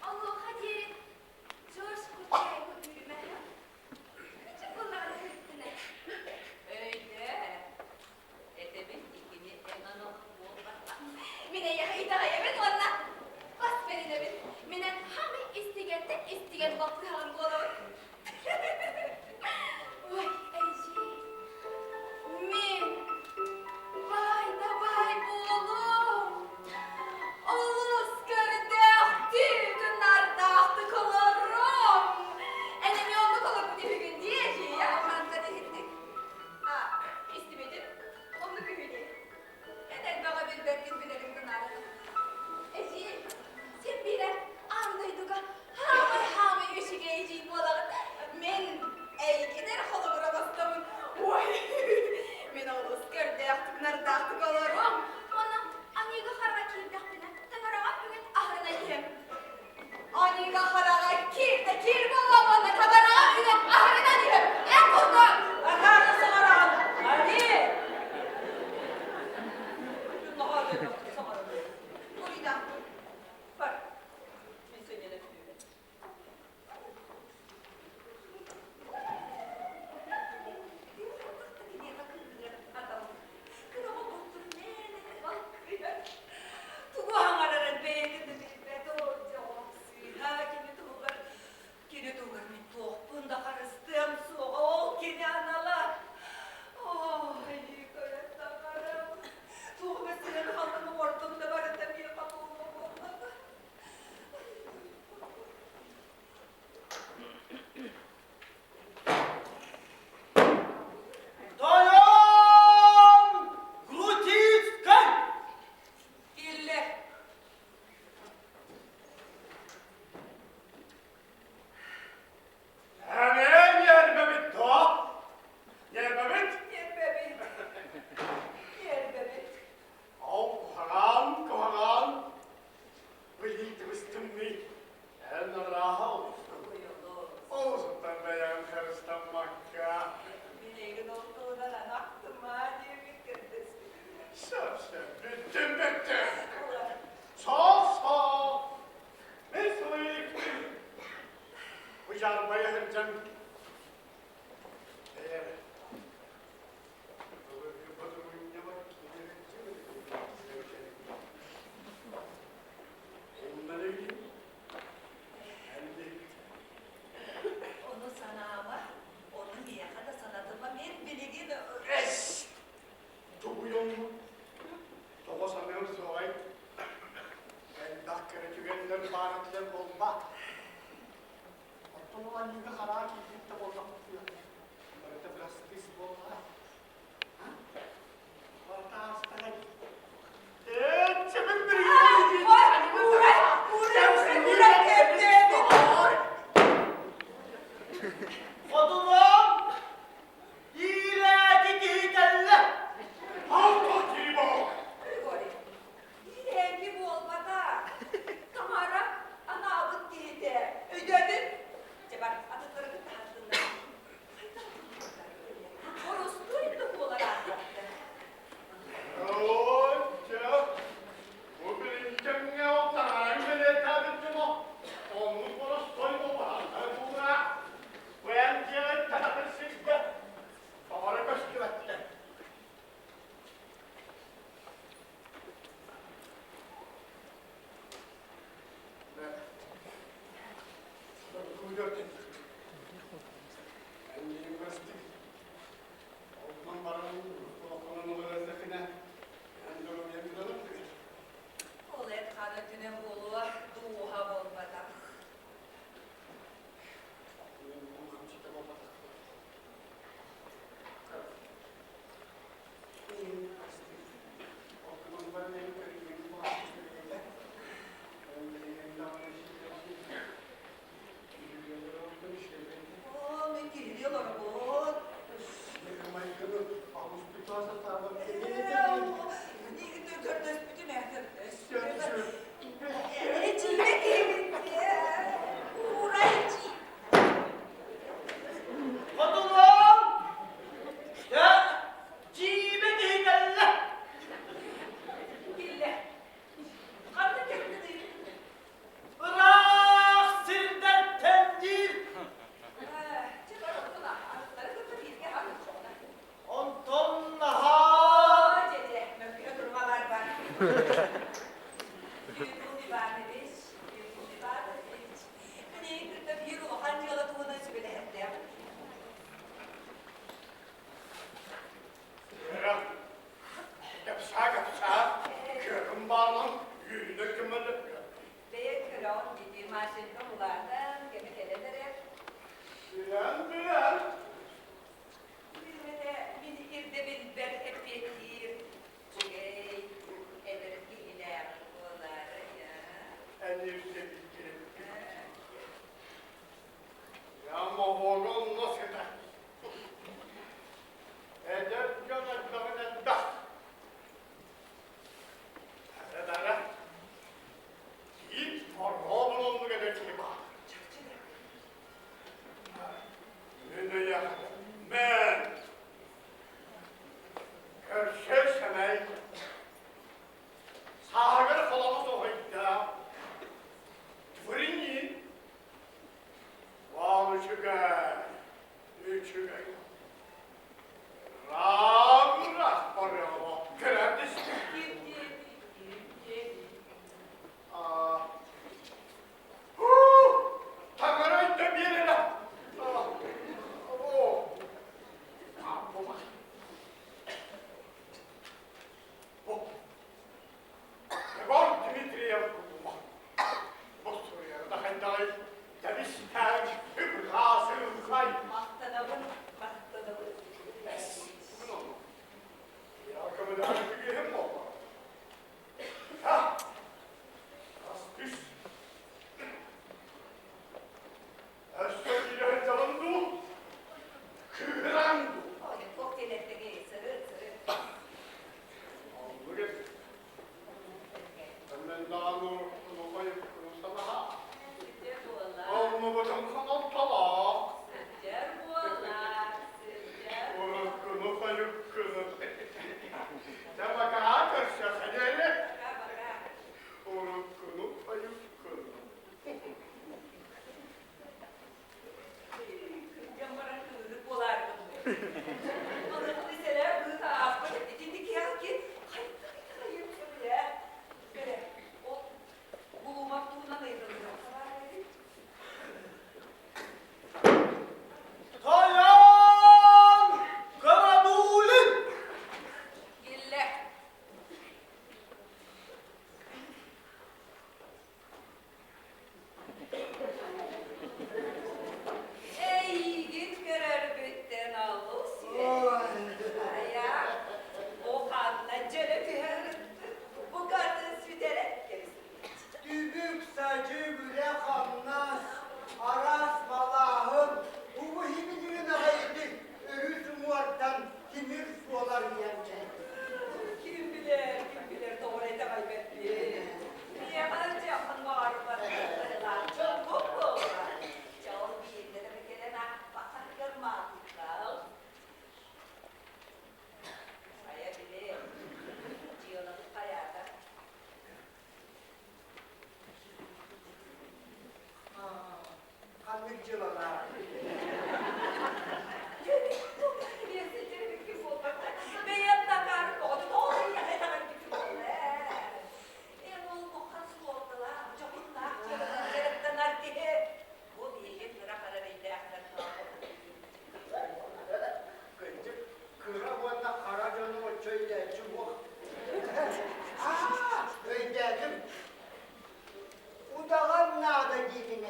Онуоха диэри Джордж Кучайку үүрүмэһэ. Кычык буоллаҕына сырыттына. Өйдөө, этэбин икини эн аналын буолбатах. Мин эйиэхэ итэҕэйэбин уонна бас бэринэбин. Мин эн хамый истигэнтэн истигэн баппыһаҕын буолабын. Ой, эдьиий, мин баай да баай буолуом. Олус көрдөөхтүк, нардаахтык олором. Эн эмиэ оннук олорбут үһүгүн дии, эдьиий, хантан иһиттик? А, истибитим, оннук үһү дии. Эн элбэҕи билбэккин билэрим гынаары. Эдьиий, син биирэ аан дойдуга хаамай-хаамай үчүгэй эдьиий буолаҕын. саныам суоҕай? Элбэх кэрэ түгэннэр баар этилэр буолбат. Оттон ол анньыыга хараа киирбит да буоллахпытына, барыта бырастыыс буоллаҕа. Барыта аастаҕа дии. Эччэбин Хотунум, иирээки киһи кэллэ. Григорий, иирээки буолбата. Тамара анаабыт киһитэ. Өйдөөтүн? Дьэ бар, атыттары кытта хаттыннар. Хайдах Боростуой да буолар ааттаахтар. Ой, дьэ, бу билиҥҥи кэмҥэ ол таҥараны бэлиэтээбит дьоно оннук боростуой буолбатахтара буолуо. Бу эн дьиэҕиттэн атын сиргэ тоҕо көстүбэттэр. Ол эт хана түнэ буолуо, дууһа буолбатах. Оо, мин киһилии олоробун. Көрдөспүтүм ээ, көрдөспүтүм. Эчиибэ киһибин уурай Хотунум, дьэ, дьиибэ киһи кэллэ. Киллэ. Ханна кэллиҥий? Ыраах сирдэртэн диир. Чэ, бар оттон аттары кытта бииргэ хаалыаххына. Онтон наһаа... Дьэ, дьэ, мөккүһэ турума бар бар. Иван Иванович, Иван Иванович, мин кытта биир улахан дьыала туһунан сүбэлэһэрдээх. Кэпсээ, кэпсээ, кыаҕым баалан үүнэ көмөлөһүө. Бэйэ көрөҕүн дии, Машенька улаатан, кэмэ кэлэн эрэр. Билэн, билэн. Билбэтэ, мин ирдэбилбэр эппиэттиир үчүгэй, эдэр киһилээх буолаарай, аа? Эн ирдэбилгин Я моһуога онно сытар. Эдэр дьон элбэҕин элбэх. Дара-дара. Киит орооһун оннук эдэр киһи баар. Мин эйиэхэ мэн. Көрсө сэмэй. Сааһыгар холоно соһуйда. Дворянин. Баал үчүгэй, үчүгэй. Ыраах барыаҕа кэлэн истим. Таҥара өйдө биэрэрэ. Егор Дмитриев бу суруйары да хайдаҕый тэбистээн үп-хаас ылхай. Махтанабын, махтанабын. Я көмөлөһөр үгүһүм буолла. Ha! Ас түс. Өссө киирэн дьалым дуу? Кыыран дуу? Ой, туох диэн сырыт, сырыт. Оннук Сылдьар буолла. Сылдьар буолла. Сылдьар. Пока-пока. Кырдьан баран кыыһыт буолаарыгын. Аныгы сэлээр быыта ааспат итинник киһи хайдах итэҕэйиэм сөбүлээ. Бэрэ, ол булумах туһунан ыйыталлыахха баар эбит.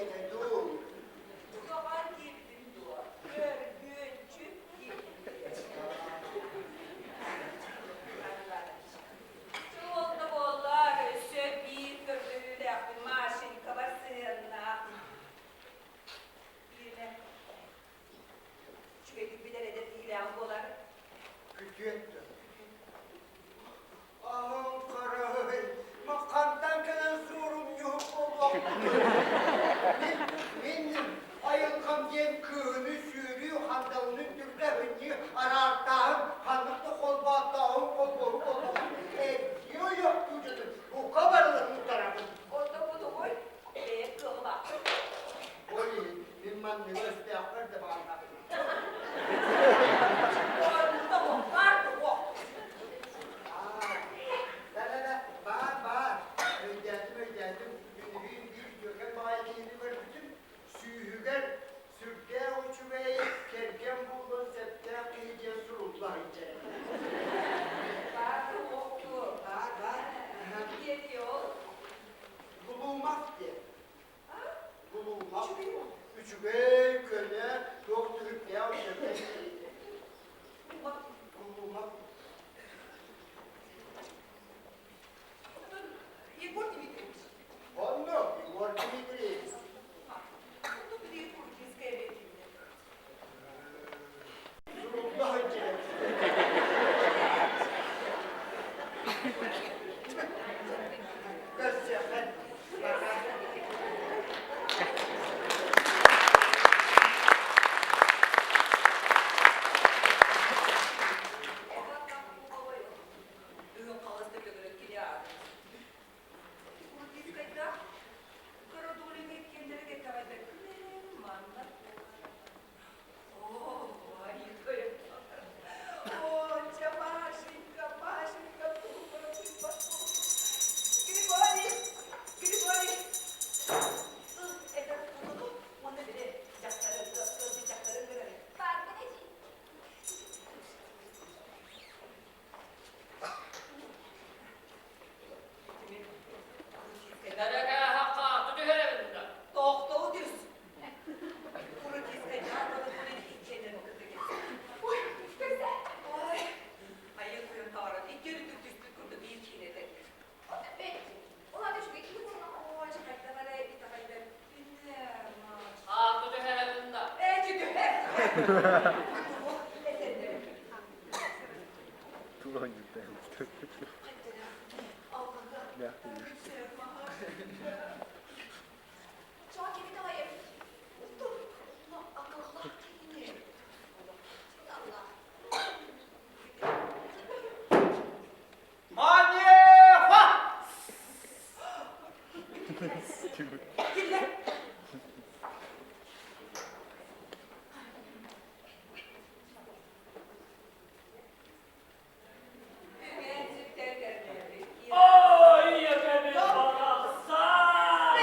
этэ дуу? Куһаҕан диэбитин дуо? Көрбүөччү диэбитин. Суол да буоллар, өссө биир көрдөһүүлээхпин Машенькабар сыһыаннаах. Бииринэ, үчүгэйдик билэр эдэр киһилээҕим буолар. Күтүөт да. Аһым харай, хантан кэлэн суорумньуһук буолуохпутуй? Мин, мин айылҕам диэн кыыһыны сүүрүү, хандалыны түргэ ынньыы араартааһын, ханнык да холбооттооһун холбоһу буолбатах. Эрдии ойохтуу дьону бука барыларын утарабын. Онто бу тугуй? Бэйэм кыаҕылаахпын. Ол иһин мин манныгы өстөөхпөр да баҕарбаппын. Онто баар туох? Да-да-да, баар, баар. Өйдөөтүм, өйдөөтүм. Үнүрүүн биир үтүөкэн баҕайы киһини көрбүтүм. Сүүһүгэр сүрдээх үчүгэй, кэргэн буолуон сөптөөх киһи диэн сурулла сылдьар. Баар туох дуо? Баар, баар. Диэки ол. Глумов диэн. Глумов. Үчүгэй, көнө, туох түһүктээх үчүгэй киһи. Глумов. Егор Дмитриевич. Онно Егор Дмитриевич. Онно били Курдинская эбэтиннэ. Сурулла сылдьар. Көрсүөххэ. Бүгүн хаҕыс да төгүрүк кини аатын. Курдискайдаах Городулина иккиэннэрэ кэтэҕэйбэккин эрэ манна О, О, чэ, Машенька, Машенька, Григорий, Григорий, ыл, это тутуну, уонна били дьахтары, ыалдьыт дьахтары ыҥырары. Баарбын эдьиий. Тохтоо түс. Ой, айыы тойон таҕаран икки өрүттүк түспүт курдук биир киһини этэр. Ой, хайдах эрэ итэҕэйбэппин ээ, Эти түһэр. Манефа! Киллэр. Ой, ийэкэми барахсан!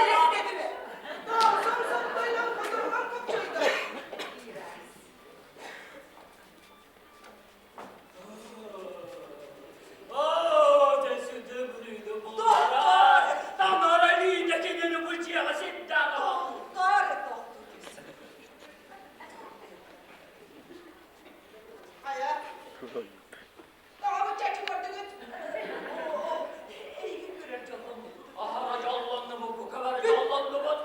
Оо, дьэ сүдү бүрүйдү буллара. Тамара Лида кинини бу дьиэҕэ ситтэҕэ. Хайа? Тоҕо буччаччы көрдүгүт? Эйигин көрөр дьолломмут. Аһара дьоллоннубут, бука бары дьоллоннубут.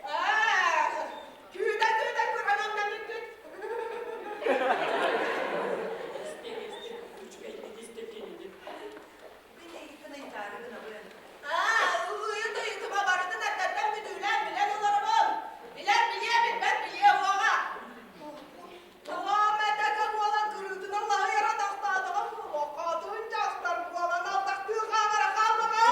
Аа, күүтэн-күүтэн көрөн онноммуккут. Истик, истик, үчүгэйдик истик кинини. Мин эйигиттэн ыйытаары гынабын. Аа, ыйыт-ыйытыма барытын эрдэттэн бүдүүлээн билэн олоробун. Билэр билиэ, билбэт билиэ уоҕа. Тоҕо мэтэкэ буолан кырыытынан лаһыйара тохтоотоҕо буолуо, хотун дьахтар буолан алдахтыы хаамара хааллаҕа.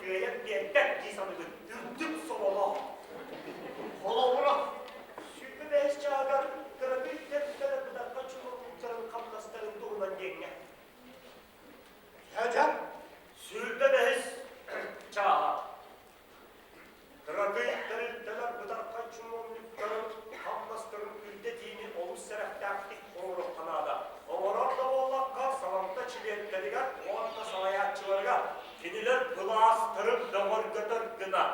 кыайан биэрбэт дии саныыбын. Үрдүк сололоох. Холобура, 25 чааһыгар кыракый тэрилтэлэр бытархай чунуобунньуктарын хамнастарын туһунан диэҥҥэ. Дьэ, 25 чааһа. Кыракый тэрилтэлэр бытархай чунуобунньуктарын хамнастарын үрдэтиини олус сэрэхтээхтик оҥоруохха наада. Оҥорор да буоллахха, салалта чилиэттэригэр уонна салайааччыларыгар кинилэр былаастарын бөҕөргөтөр гына.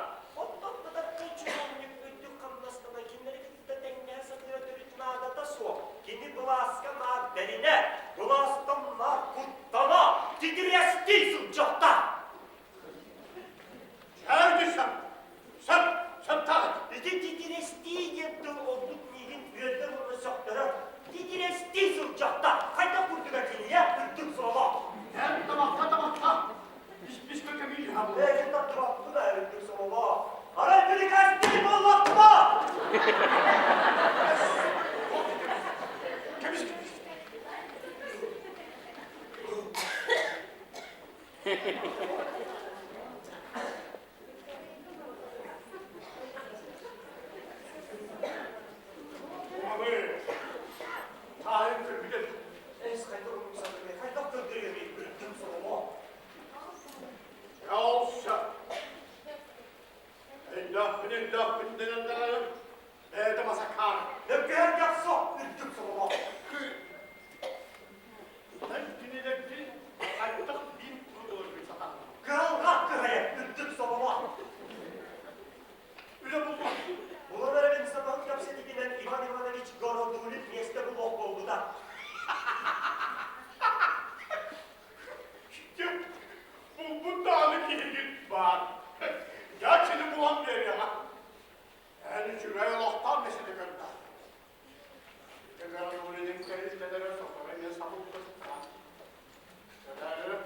Оттон бытархай чунуобунньук үрдүк хамнастана кинилэри кытта тэҥнэһэ сатыыра төрүт наадата суох. Кини былааска наар бэринэ, былаастан наар куттана, титирэстии сылдьыахтаах. Чэрди сөп, сөп, сөптөөх. Ити титирэстии диэн тыл ордук миигин үөрдэр уонна сөхтөрөр. Титирэстии сылдьахта, хайдах курдуга кинийэ үрдүк сололоох. Эн тамахха тамахха, испискэ кэмиир хабыл. Эйгин таптыбаппын ээ үрдүк сололоох. Арай бирикээстии буоллахпына! Кэбис, кэбис. Уманы таайын көрбүтэ Эс хайдах умсаргыный, хайдах көрдөрүөмүй үрдүк сололоох. Ялса Өйдөөхпүн өйдөөхпүн дэнэн даҕаны бэйэтэ масакаан. Нөккөһөргөх сох үрдүк сололоох. Эн кинилэрдин хайдах биир курдук сатаан. Кыһалҕа кыһайа үрдүк сололоох. Үлэ булбут. Булан эрэ мин сатаһын кэпсэтигинэн Иван Иванович Городулин миэстэ булуох буолбута. Булбут даҕаны киһигит баар. Дьаччыны булан биэриэҕэ. Эн үчүгэй олохтоох бэсиэдэ көрдөөх. Ити Городулинын тэрилтэлэрэ сотору эмиэ сабыллыбыттара. Төрөөрү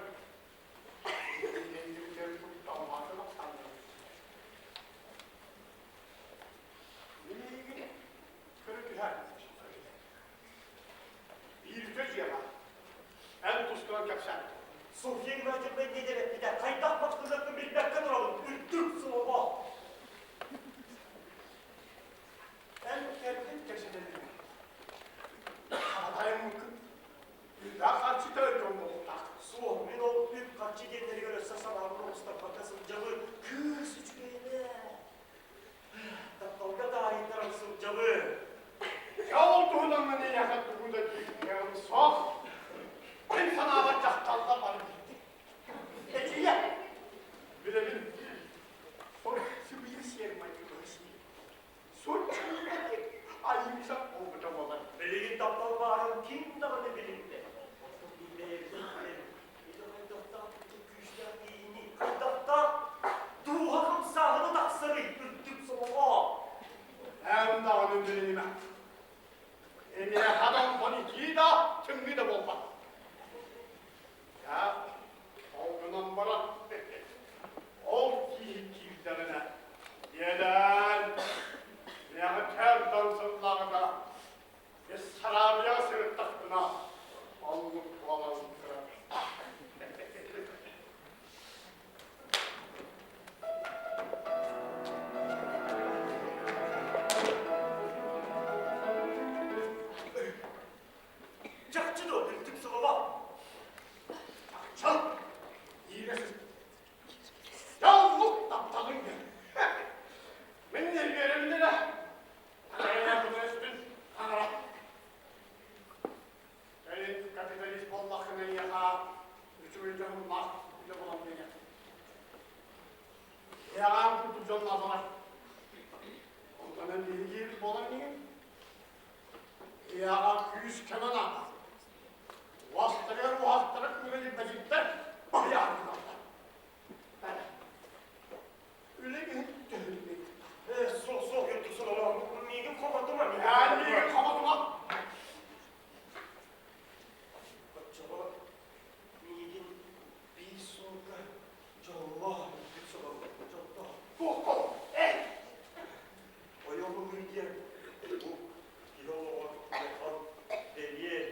Софья Игнатьевна инньэ эппитэ, хайдах бахтыыратын билбэккэ турабын, үрдүк сололоох. Эн кэргэн кэпсэтэллэр. Хатайыммыккын Үп харчыта өлгөм буолуохтаах. Суох, мин ол үп-харчы диэннэригэр өссө санаабын оҕустарбакка сылдьабын. Кыыс үчүгэйинэ. Тапталга таайдаран сылдьабын. Дьэ ол туһунан мин эйиэхэ тугу да диэҕим суох. Мин санаабар дьахталлар бары биирдик. Эдьиийэ, билэбин, сор сыбыйы сиэр майгы сиир. Соччуйда айыыса буолбута буолар. Билигин таптал баарын ким даҕаны билиммэт. Оттон бэйэбитин билэбит. Ити хайдахтаах күүстээх киһини хайдахтаах дууһа хамсааһына тахсарый үрдүк солоҕо. Эн даҕаны билинимэ. Эмиэхэ да онтон итии да, тымныы да буолбат. Дьэ, ол гынан баран, ол киһи киирдэҕинэ, иэдээн, миэхэ кэрдэн сыллаҕына, Бессарабияҕа сырыттахпына, оннук буолан турар. Чахчы дуо үрдүк сололо? Чахчы! Иирэ Яллык тапталыҥ диэн. Мин нервиэрэмин эрэ. Таҥара көмөлөспүн таҥара. Кэлин капиталист буоллаххына эйиэхэ үчүгэй дьоһуннаах үлэ булан биэриэм. Эйэҕээн курдук дьон наадалар. Онтон эн биһиги буолан иһин Ийэҕэ күүс-көмө наада. Уостарыгар уһахтара күүрэлирбэтиттэр баһыйаардылар. Бэрэ. Үлэ иһин төһүллүбүт. Ээ, суох, суох, үрдүк сололоох. Миигин хомотума. Эн миигин хомотума. Оччоҕо миигин биир суолга дьоллоох үрдүк сололоох дьоллоох. Туоххун? Эй! Ойоҕуҥ диэн бу киһи олоҕор улахан бэлиэ.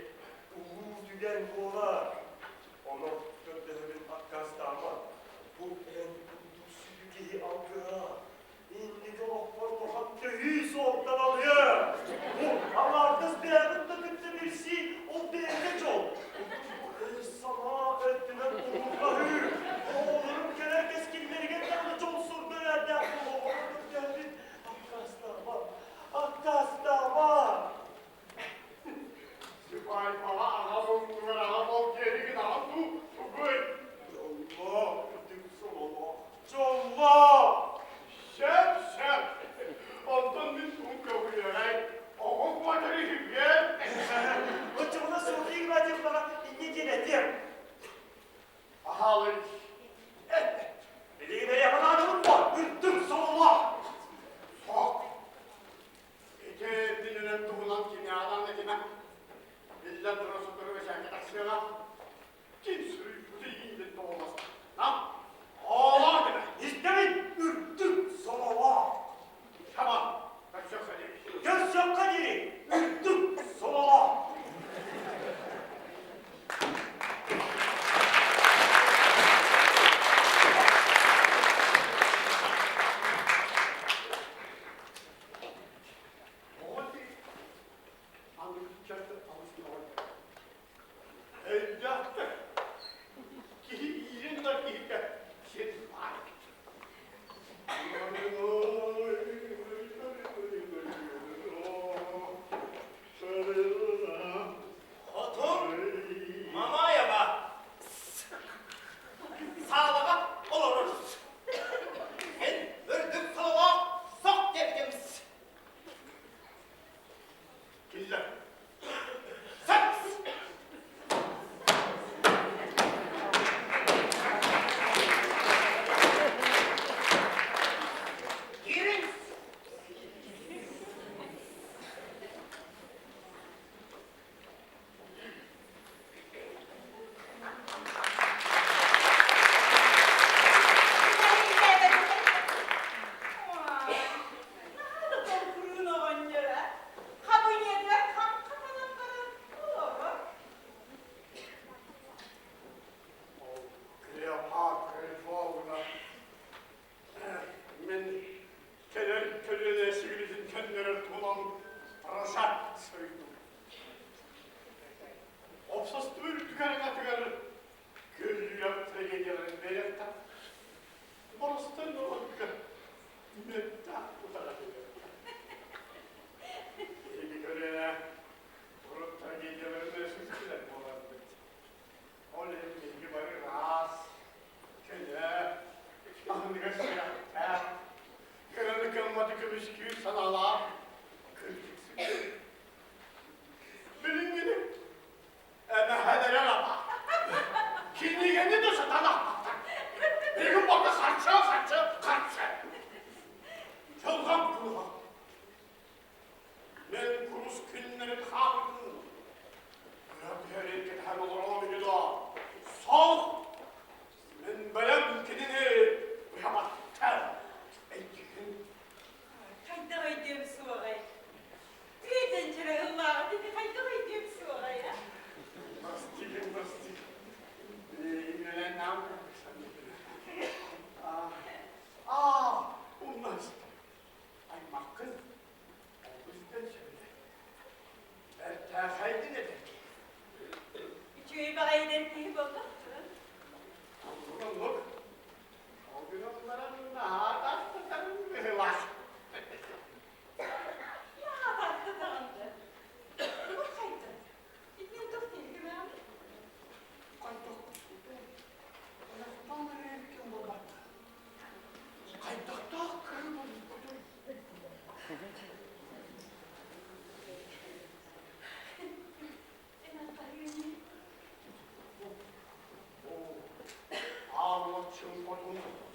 Олоробун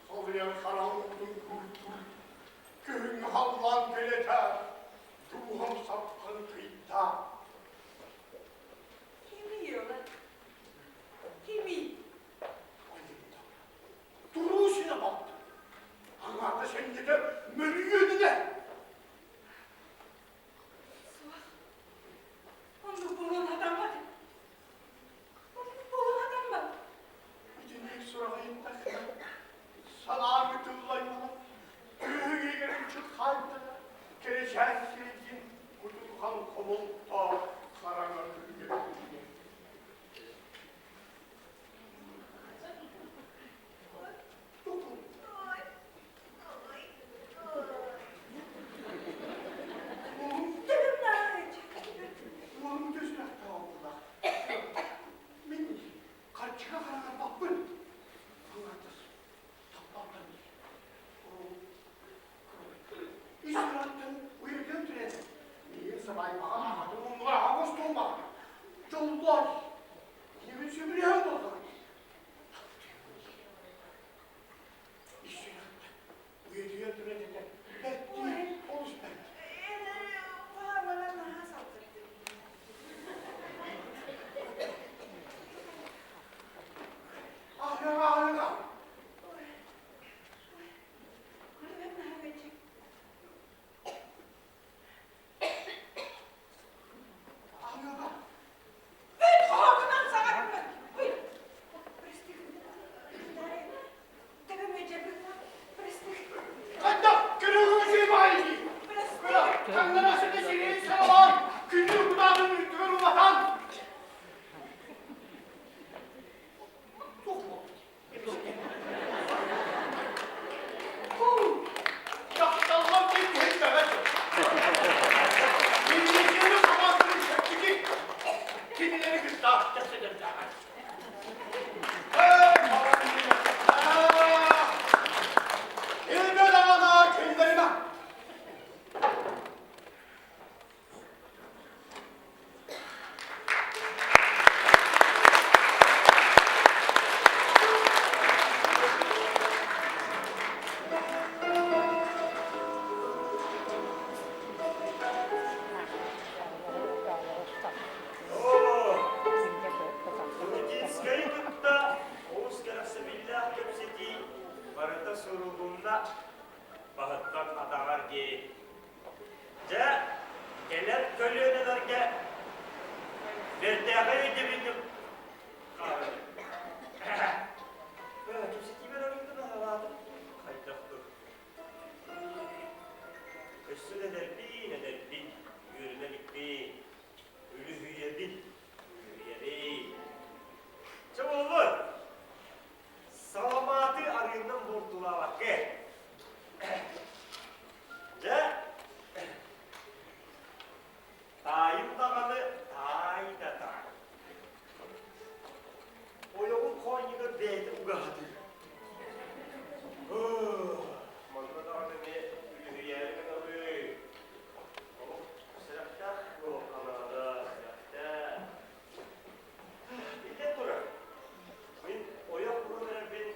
Солуйан хараҥ уутун куурдуур Күһүҥҥү халлаан кэлэтэ Дууһам сапхан кыйта Кимий ол? Кимий? Туруу синэ балты. Аҥаата сэндитэ мөлүйүөнүнэ. Суох. Оннук буолуон сатаммат. Оннук буолуон сатаммат. Итинник сураҕы иһиттэххинэ, санаам ытыллайбана, күһүҥ үчүт хаайтана, кэрэчээн сирэйгин кутурҕан хомолто хараҥа күлүгэ бүрүйэ. Уолум төсүрэхтээх буоллах. Мин харчыга хараҥарбаппын. Аҥаардас тапталтан Ис сүрэхтэн уйадыан түрэн. Миигин сыбаайбаҕа аҕатын муннугар аҕа остуолбаҕа. Дьоллоо дии. Кинибин сөбүлэһэн буоллаҕа дии. Ис сүрэхтэн уйадыан түрэн этэ. Бэрт дии, олус бэрт. Хоһооннорун наһаа салгырдым. Аһыаҕа, аһыаҕа. Аһыаҕа. Бүт хоһоонунан саҥарбын. Ой, прости. Төбөм өйдөрбүт. Прости. Хайдах көрөҕүҥ сыыбай дии. Прости. Таҥнара сыты сириин саралаан, күндү кутаатын үрдүгэр уматан. Туох буолбут? Дьахталлар диэн киһи бөҕө. Инникини хамаанданы чэпчэки кинилэри кытта кэпсэтэрдээҕэ. Илбэ даҕаны киллэримэ. Никитскэйи кытта олус кэрэхсэбиллээх кэпсэтии барыта сурулунна баһыттан атаҕар диэри. Дьэ, кэлэр көлүөнэлэргэ бэртээхэй өйдөбүнньүк хаалар. Кэпсэтиибэр арыйда баһалаатым. Хайдах дур? Өссө да эдэрбин, эдэрбин, үөрэнэ иликпин, үлүһүйэбин, үлүһүйэбин. Чэ буоллун, саламааты арыыннан буортулаабакка. Дьэ, таайым даҕаны таай да таай. Ойоҕун хоонньугар бэйэтэ угаһатыы. Манна даҕаны эмиэ үлүһүйээри гынабын. Олох сэрэхтээх буолуохха наада, сэрэхтээх. Биллэн турар, мин ойох булан эрэрбин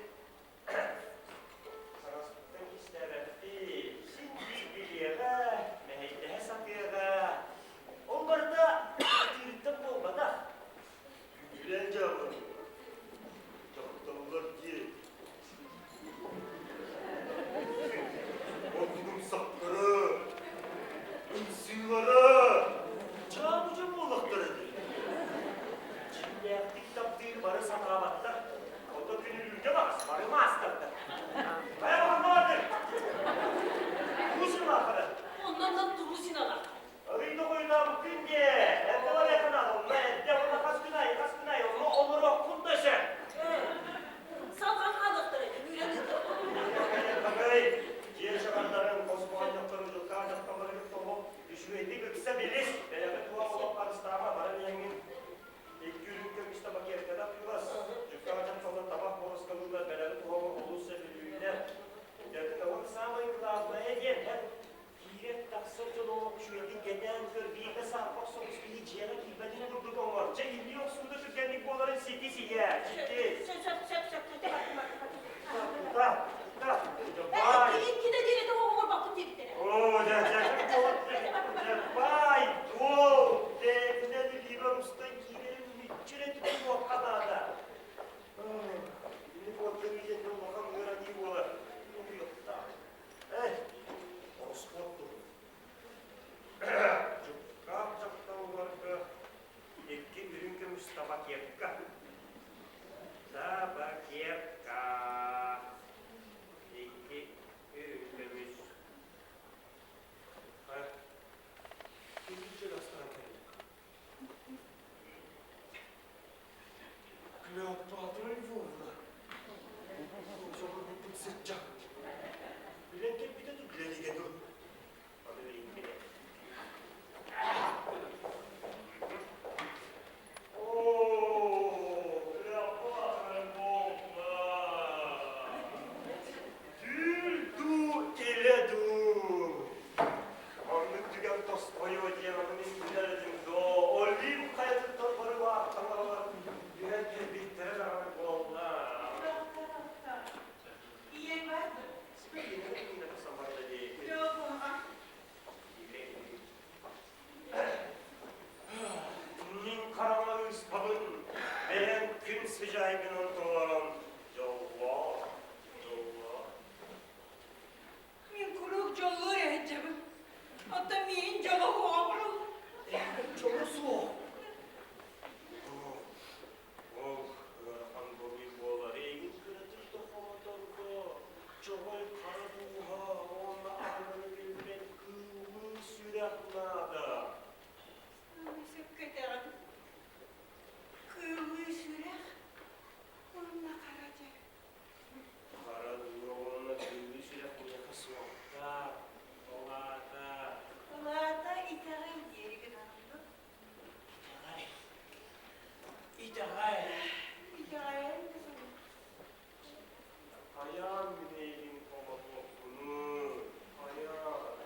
Хайаан мин эйигин хомотуохпунуй, хайаан?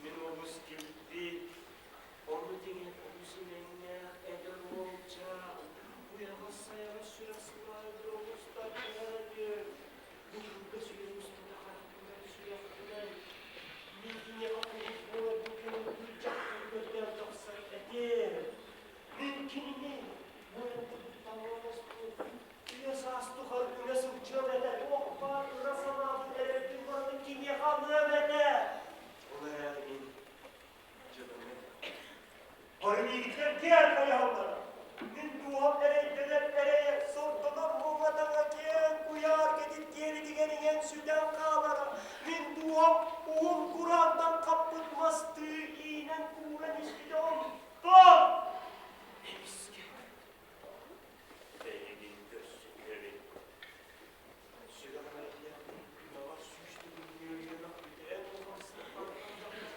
Мин олус килбик, ону тэҥэ олус имэҥнээх эдэр уолчаан, уйаҕас-сайаҕас сүрэх сылааһыгар олус тардыһар этим. Бу кылгас үйэм устата харахпынан сүрэхпинэн мин киниэхэ куруук буоларбын көҥүллүүр дьахтары көрдөөн тахсар этим. Мин кинини буоларбын таба оҥостубут Үйэ саас тухары үҥэ сылдьыам этэ, туох баар ыра санаабын эрэлбин барытын киниэхэ аныам этэ. Ол эрээри мин дьылыҥы бары миигиттэн киэр хайыһаллара. Мин дууһам эрэйдэнэр эрэйэ, сордонор муҥатаҥа киэҥ куйаар кэтит киэлитигэр иҥэн сүтэн хаалара. Мин дууһам уһун кураантан хаппыт мастыы иинэн кууран испитэ онтон эмискэ Эйигин көрсүһэбин. Сүрэҕим эрийэн, күнэҕэр сүүс төгүл үөрүйэнэх эн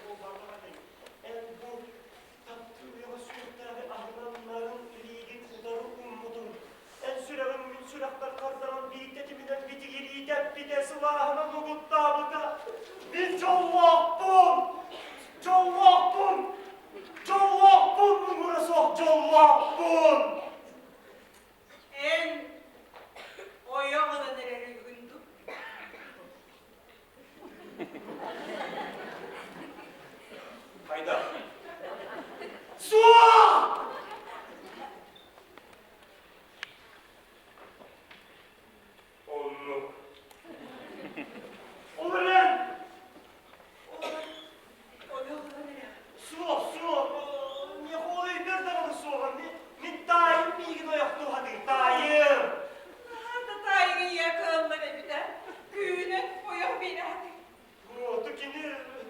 буолбатах этиҥ. Эн бу таптыыр үйэҕэ сүрэхтээҕи аһынаннарын илиигин утары ууммутуҥ. Эн сүрэҕиҥ мин сүрэхпэр хардаран биир тэтиминэн битигирии тэппитэ, сылааһынан угуттаабыта. Мин дьоллоохпун! Дьоллоохпун! Дьоллоохпун, муҥура суох дьоллоохпун! Эн ойох ылан эрэр үһүгүн дуу? Хайдах? Суох! Оннук. Ол эрэн! Суох, суох. Миэхэ ол өйбөр даҕаны суоҕа. Мин таайым миигин ойохтуу сатыыр, таайым. Наһаа да таайыҥ ийэ кыаллар эбит ээ. Күүнэн ойох биэрэ сатыыр. Оту кини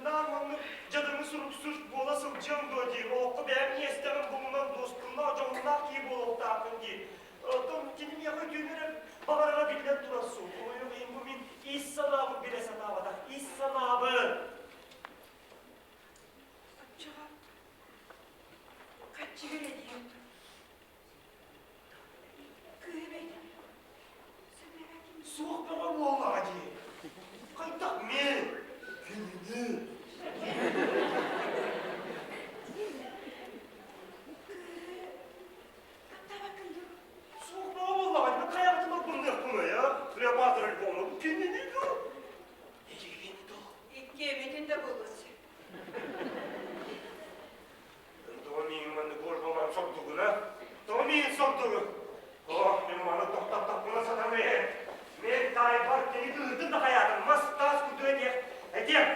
наар маннык дьадаҥы суруксут буола сылдьыаҥ дуо диир. Олоххо бэйэм миэстэҕин булунан дуоспуннаах, дьоһуннаах киһи буолуохтааххын диир. Оттон кини миэхэ үтүөнү эрэ баҕарара биллэн турар суол. Хомойуох иһин бу мин ис санаабын билэ сатаабатах. Ис санаабын. Оччоҕо хаччыгыр эдиим Кыыһы бэйдэ сөбүлээбэккин Суох бөҕө буоллаҕа дии. Хайдах мин? Кинини. Кыыһы таптаабаккын дуу? Суох бөҕө буоллаҕа дии. Хайаҕытын албынныахпыный, а? Клеопатра Львовна, бу кинини дуу? Эйигин дуу? Иккиэммитин да буолуон сөп. Тоҕо миигин маннык уорбалаан сордугуна? Тоҕо миигин сордугун? Ох, мин маны тохтоттохпуна сатаныһын. Мин таайбар кини кыыһырдын да хайаатым, мас-таас курдук этиэх, этиэм.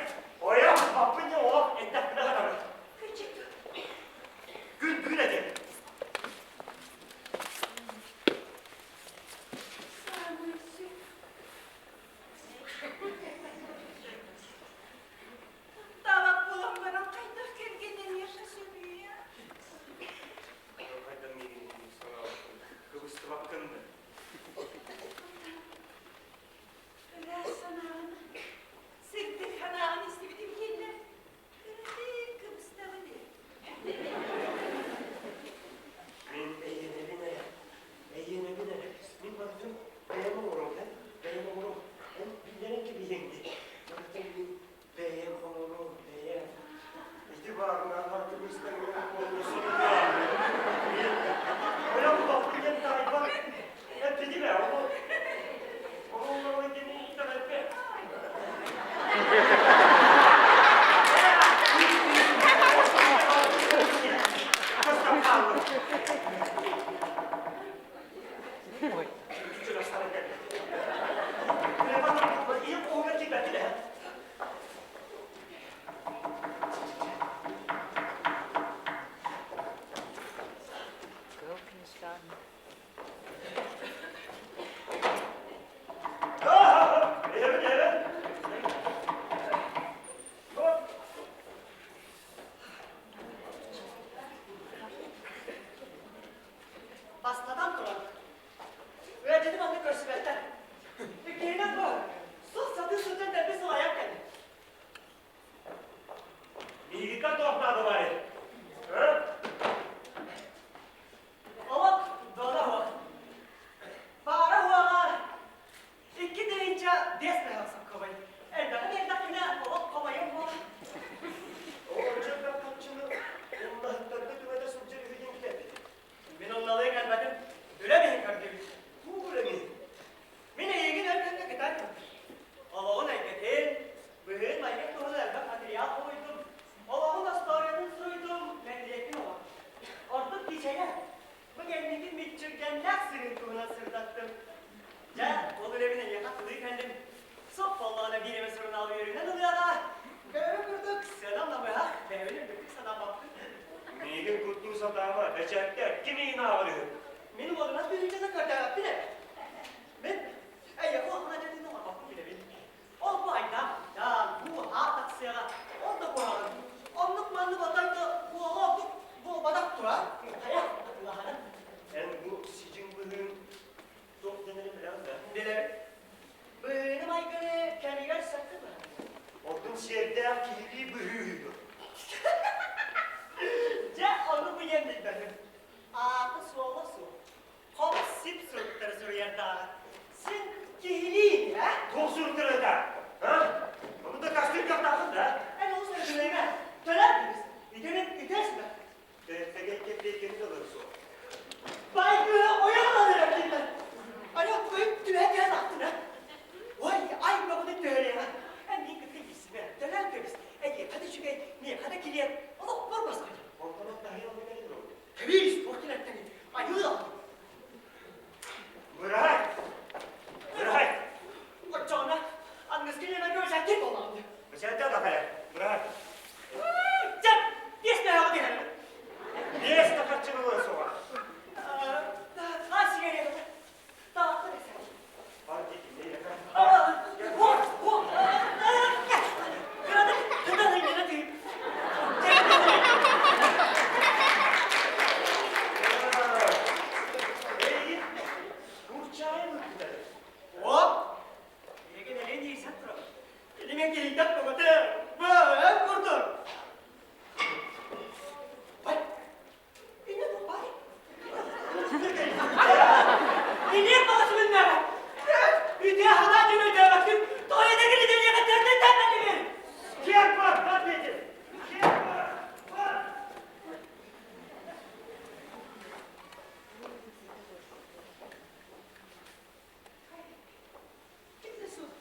Ойох, аппын дьэ олох эттэхпинэ сатанар. Кырдьык дуо? Күн бүгүн этиэм. Саамай сөп. 5 мөһөөх соккобай. Элбэҕи биэрдэхпинэ олох хомойон буолар. Ол оччо элбэх харчыны умнаһыттарга түҥэтэ сылдьар үһү диэн кэлбит. Мин умналыы кэлбэтим. Үлэм иһин көрдүүбүн. Туох үлэм иһин? Мин эйигин өр кэмҥэ кэтээн көрдүм. Олоҕун эйгэтин, быһыын-майгын туһунан элбэх материал хомуйдум. Олоҕун остуоруйатын суруйдум, мэтириэтин оҥордум. Ордук кичэйэ, бу кэнники мүччүргэннээх сырыын туһунан сырдаттым. Дьэ, ол үлэбин эйиэхэ атылыы кэллим. Суох буоллаҕына биир эмэ сурунаал үөрүүнэн ылыаҕа. Бэйэм курдук сыанам намыһах, бэйэбин үрдүктүк санаабаппын. Миигин куттуу сатаама, бэчээттэ, ким иин ааҕар үһү? Мин уолунан тыһыынчаны көрдөөбөппүн эрэ. Мин эйиэхэ улахан адьатыыны оҥорбоппун билэбин. Ол бу айдаан, бу аат тахсыаҕа, ол да куһаҕан. Оннук маннык отой да буола ордук буолбатах турар. Хайа, атыылаһара. Эн бу сидьиҥ быһыыҥ туох дэнэрин билэҕин да? Билэбин. Быһыыны майгыны кэмигэр сөпкө быһар. Оттон сиэрдээх киһилии быһыы үһү. Дьэ, ону быйан билбэтим. Аата-суола суох. Хоп-сип суруктары суруйардааҕар. Син киһилии, э? Туох суруктары это? А? Ону да кастыыр кыахтааххын да? Эн олус өйдүнэймэ. Төлөөн кэбис. Итинэн үтүөс да. Тэгэ кэппиэккэни да ылар суох. Бай кыыһа ойох ылан эрэр дииллэр. Аны кыйып түбэһэ түһэн ахтына. Ой, ай бөҕөнү төһөлүөҕэ. Эн миин кытта ииссимэ. Төлөөн кэбис. Эйиэхэ да үчүгэй, миэхэ да килиэп. Олохпор баспыт. Онтон оттаһыйан кэлин дуо? Кэбиис, туох килэртэний? Айыы Бырай! Бырай! Оччоҕуна аныгыскы ньэмэргэ бэчээттиир буоллаҕым дии. Бэчээттээ да хайа, бырай. Чэ, биэс мөһөөҕү түһэрбин. Биэс да харчыны ылыа суоҕа. Аа, сигаретата. Таахта бэсэ. Бар дии, миэхэ. Кыратык тытан ыйдана түһүп. Эйигин Курчаайым ыыппыта. Оп! Эйигин элин иирсэн турабын. Кини мен киһийтэн көмөтө, бөөн курдук. Бай, Инне бай. Кини баҕасы билмэҕэ. Үтүө санаа диэн өйдөөбөккүн, тоҕо эдэгин идэниэхэ төрдүн тэммэтигин. Киэр бар, бар диэтим. Киэр бар, бар. Ким да суох.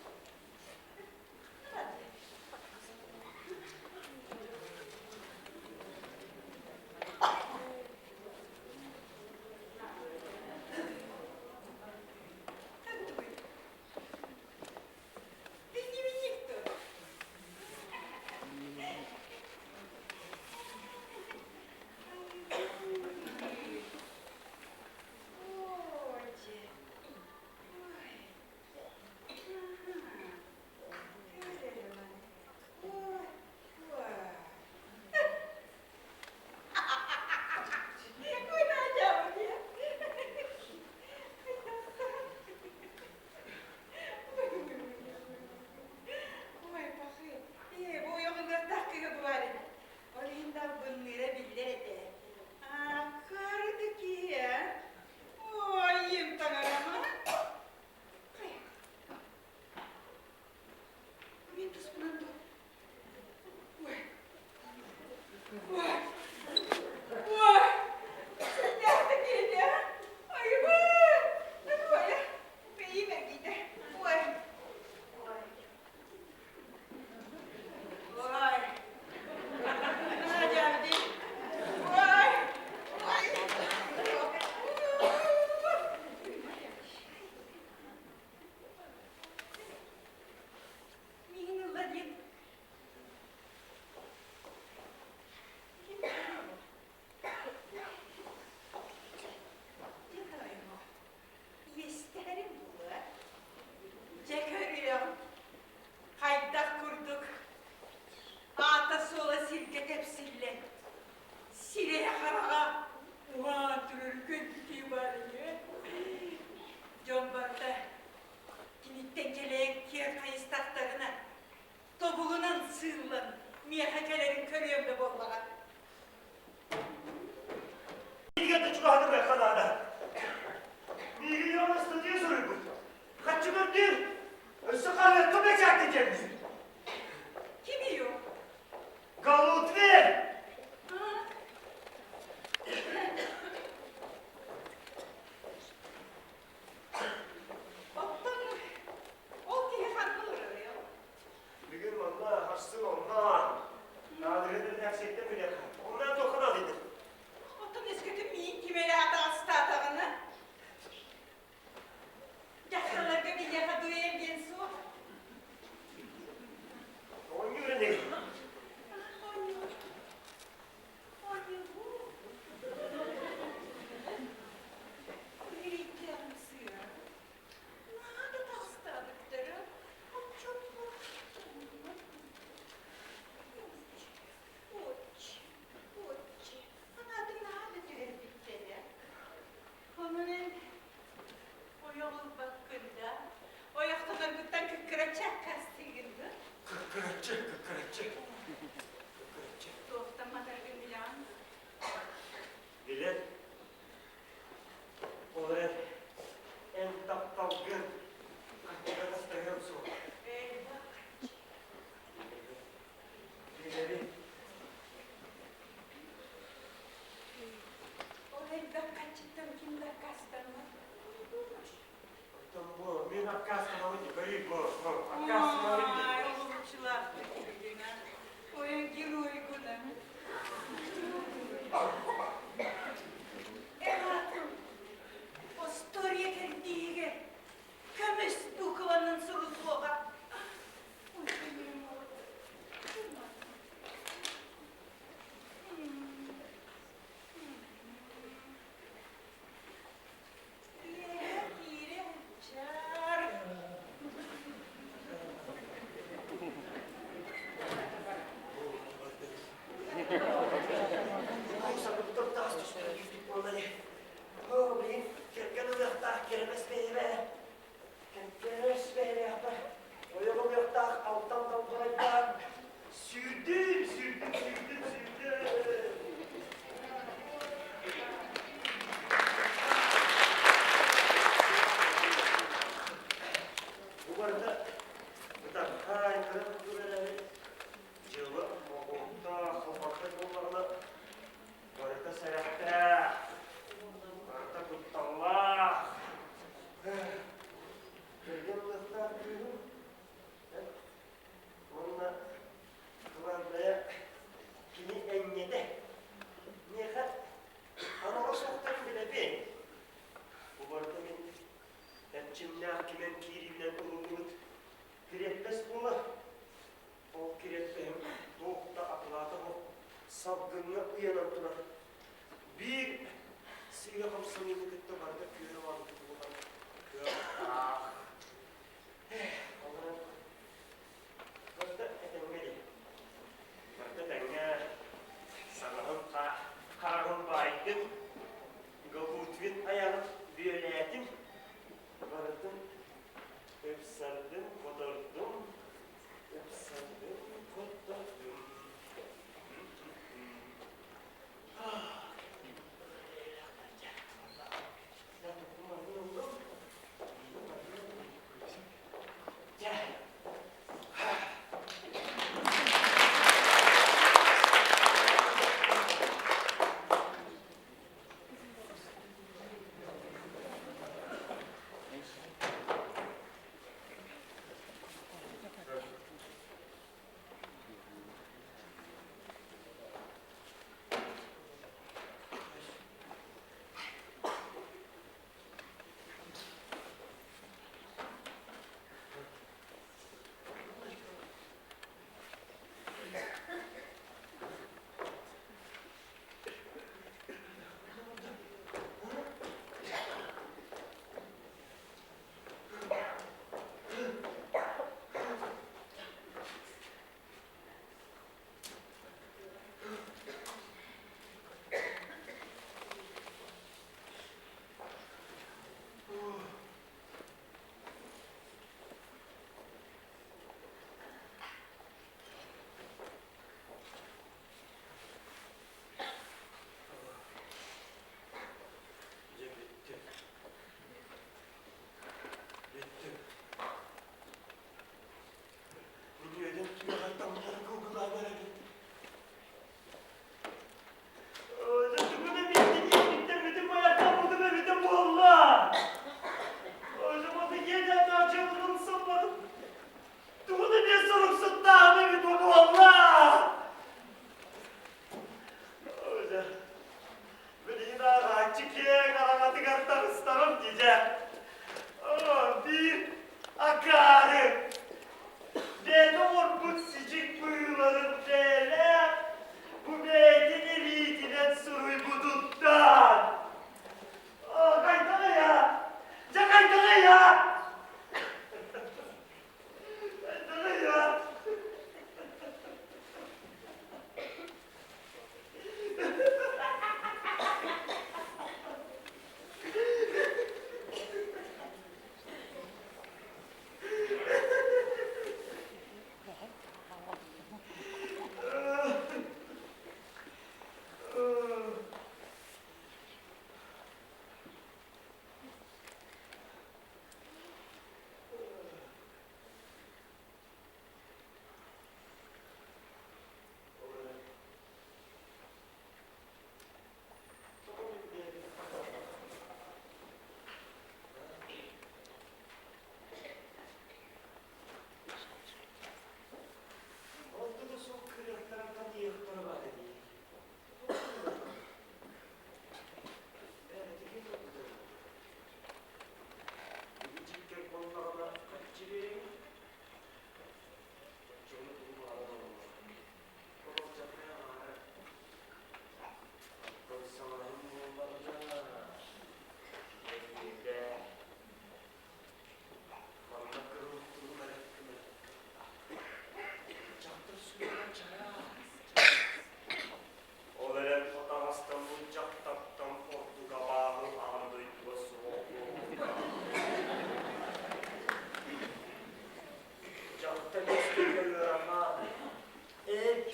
Хаһыакка бэчээттэтиэм. Кимий ол? Голутвин! Оттон ол киһи ханна олорорый? Бүгүн манна, харсын онно. Наадыһы редакцияттан билиэххэ. Онно туохха наадыйдыр? Оттон өскөтүн миин ким эрэ атаҕастаатаҕына? Дьахталларга биһиэхэ дуэль диэн суох. Оонньуур ини. Оонньуур. Оонньуур. Үһүйдээн сыа. Наада таҕыстаабыттара. Оччотугар Отче, отче, анаатын наада түһэрбиттэрэ. Онон эн ойох ылбаккын да, ойохтоноргуттан кыккыраччы аккаастыыгын дуо? Кыккыраччы, кыккыраччы. Кыккыраччы. Туохтан матаргын билэҕин дуо? Билэн. Ол эрэн эн тапталгын хаччыга тастаһыам суох. Элбэх хаччы. Билэбин. Ол элбэх хаччыттан ким да аккаастаммат. Оттон бу мин аккаастанабын дии, көрүй бу, аккаастанабын дии. Ой, олуччулаахтык киһигин, а? Ой, геройгун, а? Эн аатыҥ остуоруйа кэрдииһигэр көмүс букванан суруллуоҕа. Ой, Үөһэ киирэ сылдьар. Блин, кэргэн ылыахтаах кэрэмэс бэйэбэ. Кэрэмэс бэйэлээхпэ. Ойох ылыахтаах алтан далбарайдаах. Сүүрдүм, сүүрдүм, сүүрдүм, сүүрдүм. Бу барыта бытархай кыра курдук эрээри, дьыала моҕуоктаах, халбархай буоллаҕына, барыта сэрэхтээх, барыта кутталлаах. Кэргэн ылыахтаах кыыһым уонна кылаабынайа кини энньэтэ. Миэхэ анала суохтарын билэбин. Бу барыта мин эрчимнээх кимэн киириибинэн ылыллыбыт кириэппэс буолар. Ол кириэппэһим туох да акылаата суох салгыҥҥа ыйанан турар. Биир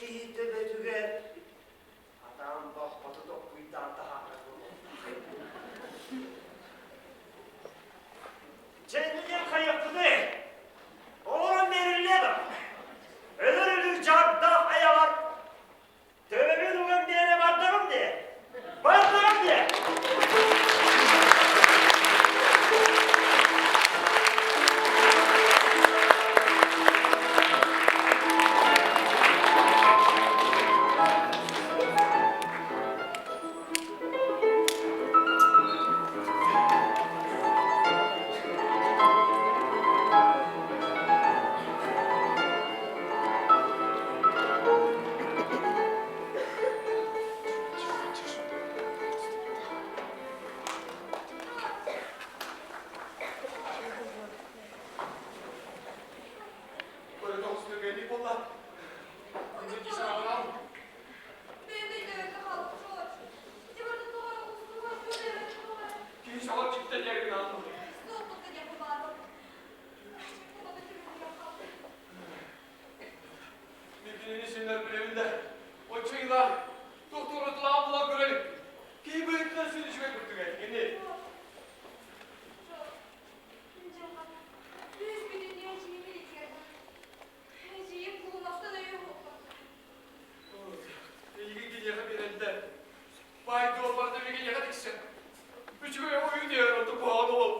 киһи төбөтүгэр Атаан бохпоту токкуйдаан таһаарар буолуохтаах. Чэ, иннинэн хайыахпытый? Олорон биэриллиэ да. Өлөр өлүү дьардаах айаҕар төбөбүн уган биэрэ бардаҕым дии. Бардаҕым дии! Көрө тоҕус түргэнник буолла. Инде дии санаабын Киһи соҕор дьиктэ диэрин аалбыт. Мин кинини синнэр билэбин да, оччо илаах, туохтуурутулаан булан көрөр. Киһи быһыытынан сүн үчүгэй курдук этигини. Эдьиийим кулунахтан өйө уһуппат. Эйигин киниэхэ биэрэллэр. Баай дуолбарда киниэхэ тиксэр. Үчүгэй ойуу диэн онто куһаҕан уол.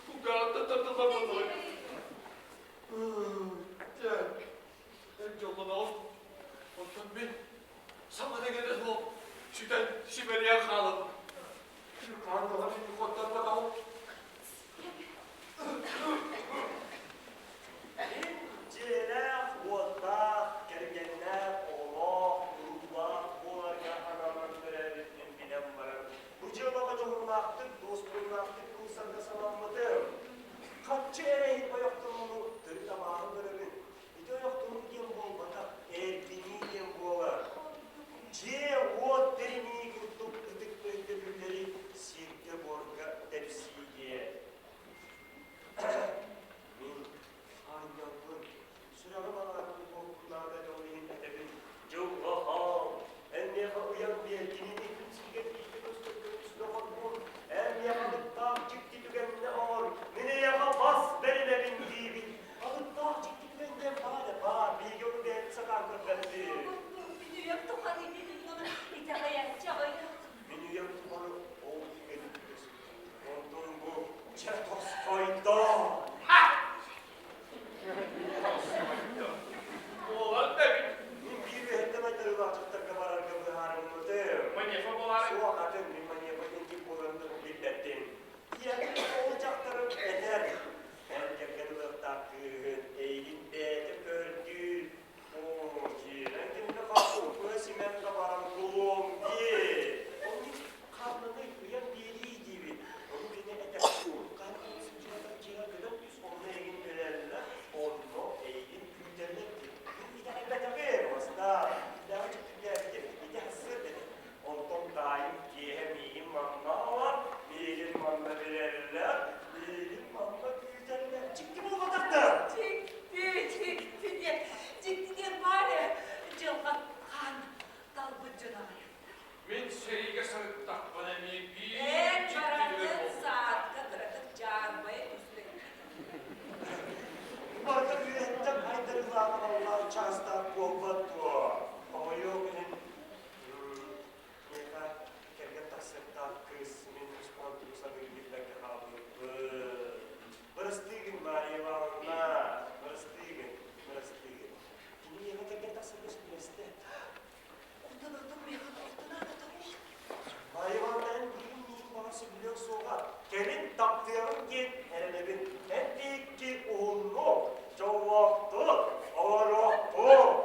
Кулгааҕыттан тардыллар буоллаҕай. Дьэ, эн дьоллоноҕун. Оттон мин саҥа дэҥэнэ суох сүтэн симэлийэн хаалабын. Хаан даҕаны хотторботоҕум. Мин дьиэлээх-уоттаах, кэргэннээх, оҕолоох, уруулаах буоларга ананан төрөөбүппүн билэн баран, бу дьыалаҕа дьоһуннаахтык, дуоспуруннаахтык ылсарга санаммытым. Хаччы эрэ иһин ойохтонууну төрүт абааһы көрөбүн. Ити ойохтонуу диэн буолбатах, эргинии диэн буолар. Дьиэ-уот тэринии курдук ытык өйдөбүллэри сиргэ-буорга тэпсии диэн. Мин аанньалбын, сүрэҕим аҥаарын буолбуннаада да ол иһин этэбин, дьылҕа хаал, эн миэхэ ыйан биэр, кинини күн сиригэр бииргэ көстөр көмүс доҕорбун, эн миэхэ алыптаах дьикти түгэннэ оҥор, мин эйиэхэ бас бэринэбин диибин. Алыптаах дьикти түгэн диэн баар ээ, баар, биһиги ону бэйэбит сатаан көрбөппүт. Мин үйэм тухары итэҕэйээччи аҕыйах. Мин үйэм тухары ол түгэни күүтэсим. Онтон бу чэ тосхойдо. Буолан да эбит. Мин биир үөһэттэн айдарыылаах дьахтарга барарга быһаарыммытым. Манефа буолаары. Суох атын мин манефа диэн ким буоларын да билбэттим. Ийэтин ол дьахтарым этэр. Эн кэргэн ылыахтаах кыыһын эйигин бэйэтэ көрдүүр. Оо, дьиэ, кинини хаппыт симэн да баран булуом дии. Ол Хаалланы ыйан биэрии диибит. Ону кини этэр, хаһан сылдьыбатах дьиэҕэ көтөн түс, онно эйигин өлөллөр, онно эйигин күүтэллэр диэн. Мин итэҕэйбэтэҕим, Остап, итиннээҕи дьиктиргээбитим, ити сарсыарда этэ. Онтон таайым киэһэ миигин манна ылар, миигин манна билэллэр, миигин манна күүтэллэр. Дьикти буолбатах да? Дьикти, дьикти диэн, дьикти диэн баар ээ, дьылҕа хаан талбыт дьоно аҕыйахтар. Мин сэриигэ сырыттахпына эмиэ биир Эн дьикти түгэн бараҥҥын буолбута. саатка кыратык дьаарбайа түспэт. Барыта үөһэттэн айдарыылааҕын аллаах чаастаах буолбат дуо? Хомойуох иһин, миэхэ кэргэн тахсыахтаах кыыс мин туспан тугу саныыр билбэккэ хаалбыппын. Бырастыы гын, Мария Ивановна, бырастыы гын, бырастыы гын. Кини миэхэ кэргэн тахсарга сөбүлэстэ. Айылҕаттан билигин миигин баҕар сөбүлүөх суоҕа, кэлин таптыаҕым диэн эрэнэбин. Эн биһикки уһуннук, дьоллоохтук олоруохпут.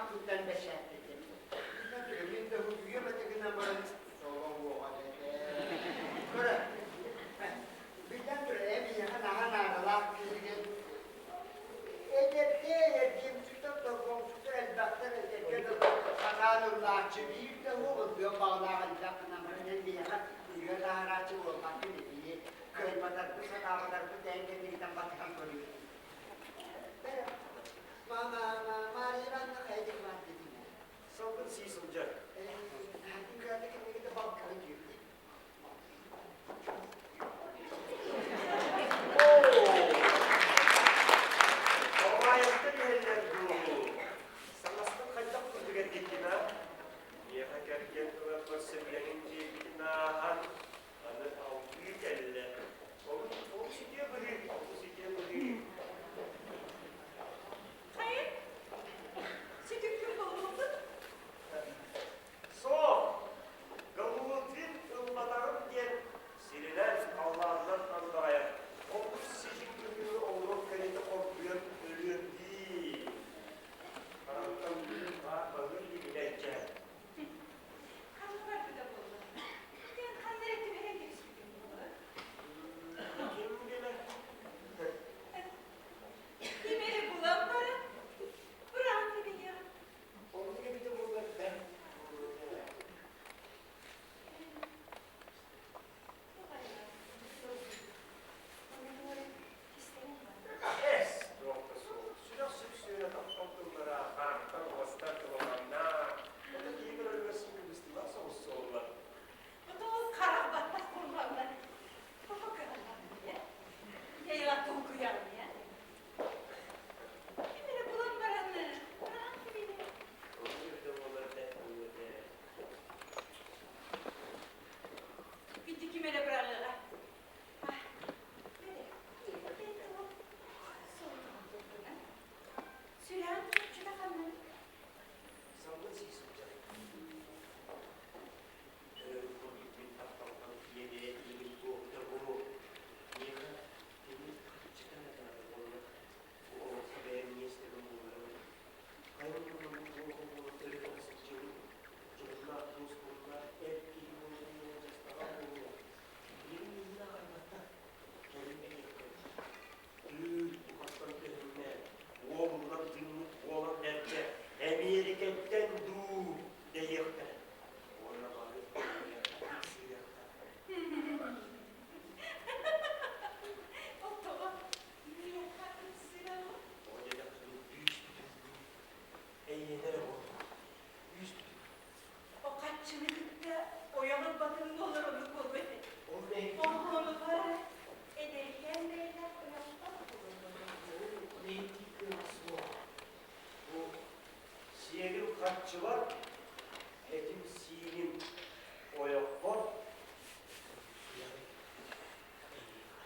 ааккыттан бэчээттэтим. Мин да утуйуом этэ гынан баран соло уоҕа этэ. Көрө, биллэн турар, эн биһиэхэ наһаа наадалаах киһигин. Эдэрдээ эргиэмсиктэр, торбоҥсуктар элбэхтэр, этэргэ дылы сатаан ыллааччы биир да уол ыллыан баҕалаах элбэх гынан баран эн биһиэхэ ырыа таһарааччы буолбаккын итини кыайбатарбыт, сатаабатарбыт эн кэннигиттэн батыһан көрүө. Мама, Мария Ивановна хайа диэки бар дедим. Салгын сии сылдьар. Кыата кэннигитэ балканы дьиэбит. Оҕаайыттан иһэллэр дуу? Саҥаспын хайдах курдук эргиттин а? Миэхэ кэргэн ыларбар сөбүлэҥин биэрбитин ааһан, аны алгыы кэллэ. Олус, олус үтүө быһыы, олус үтүө быһыы. Хайа, сүтүккүн булбуппут? Суох, Голубин ылбатаҕым диэн сиринэн, халлаанынан андаҕайар. Олус сидьиҥ быһыыны оҥорон кэриэтэ хоргуйан өлүөм дии. Харахтан күлүм баар балыы илигинэйчэ. Ханна барбыта буолла? Диэн ханна эрэ түбэһэн кэбиспитим буолуо. Ким билэр? Ким эрэ булан баран, быраҕан кэбиһиэҕим. Оннук эбитэ буоллар бэрт буолуо этэ. Эс, туох да суох. Сүрэх сүпсүөнэ таптал тыллара харахтан уостар тылаланна. Ону киһи көрөрүгэр син кыбыстыылаах соҕус суоллар. Отол харах баттах буоллаллар. Тоҕо кыһаллаҕын Яйла толкуйаҕын ээ. Ким эрэ булан баран быраҕан кэбиһиэ. Оннук эбитэ буоллар бэрт буолуо этэ. Ити ким эрэ быраҕыаҕа. Сүрэҕин чопчута ханна? Салгын сии сылдьар. Өрөбүл курдук мин тапталтан киэбирэ илигин туоһута бу. Миэхэ кини харчыта эрэ наада буолла. Бу олоххо бэйэм миэстэбин булларым. Хайа туһунан туох буолан өрө сылдьабын. Дьоһуннаах дуоспуруннаах эр киһи буолан уолдьастаҕа буолуо. Билигин иннинэ аҕайбатта. Кэлин билиэххэ. Түүл бухаттан көһүннэ. Уолунан тыыммыт буолан бэрдэ. Эмиэрикэттэн дуу дэһиэхтэрэ. Уонна бары сыыһыахтара. Оттоҕо миэхэ ымсыыраҕын? Тоҕо диэтэххинэ бүүс-бүтүн эйиэнэ эрэ буолла. Бүүс-бүтүн. О хаччыны кытта ойох ылбатын буолар оннук буолуо этэ. Ол мэһэй. Оҕону бары эдэркээн бэйэлээх ойохтоох буолаллар. Ол мэһэйдии кыаҕа суох. Бу сиэгим харчыбар, этим-сииним ойохпор сүрэҕим эйиэхэ.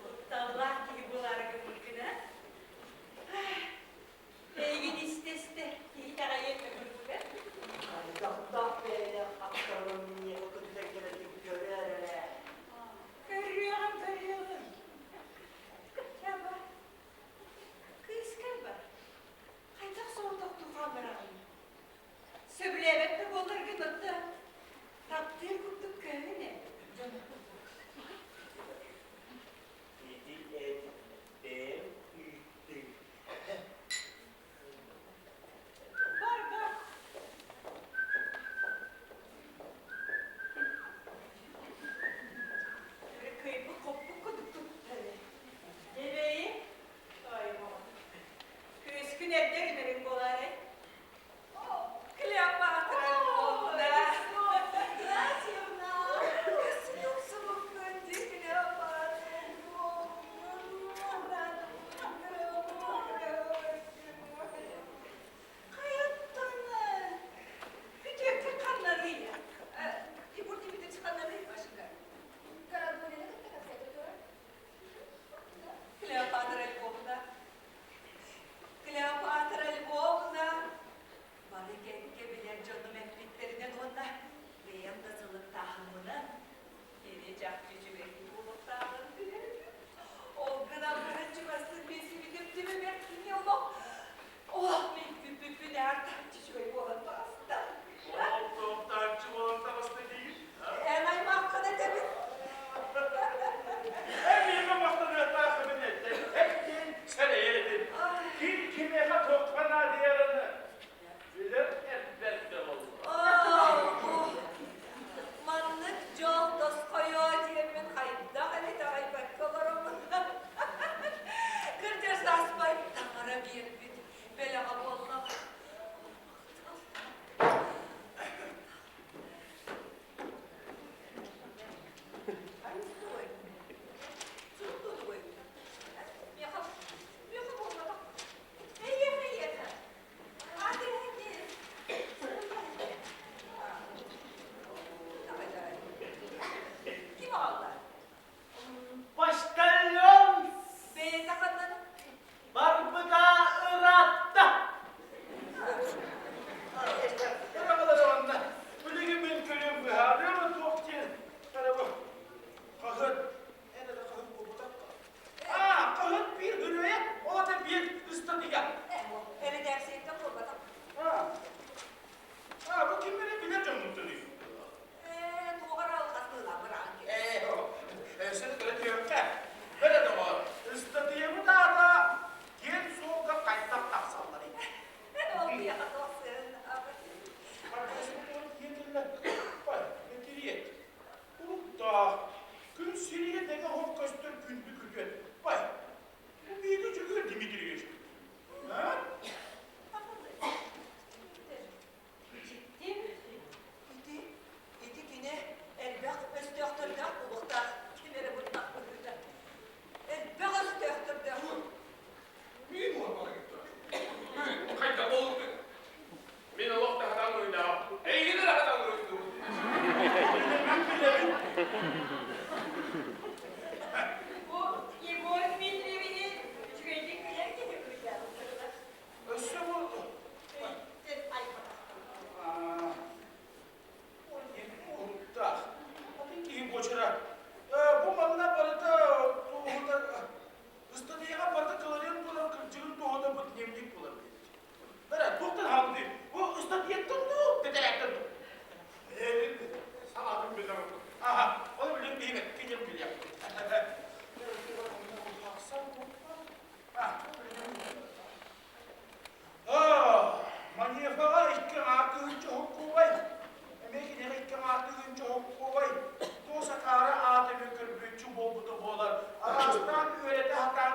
Кутталлаах киһи буолаары гыммыккын, а? Эйигин истэ-истэ киһи итэҕэйиэн да курдуга. Хайдахтаах бэйэлээх аттарынан миэхэ көтүтэн кэлэргин көрөөр эрэ. Көрүөҕүм, көрүөҕүм. Чаба, кыыскар бар. Хайдах соҕотох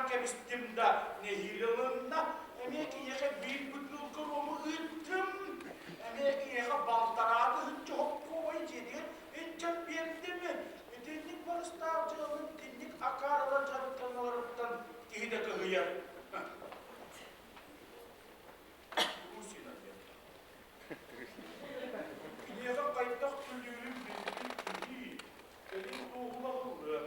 кэбистим да, нэһиилэ ылынна. Эмиэ киниэхэ биир бутулка рому ыыттым. Эмиэ киниэхэ балтараа тыһыынча хоккуобай дьиэтигэр илдьэн биэрдим. Итинник барыстаах дьыаланы итинник акаарылар дьарыктаналларыттан киһи да кыһыйар. Русина диэн. Киниэхэ хайдах төлүүрүн билбит киһи кэлин туоһулаһыллыа.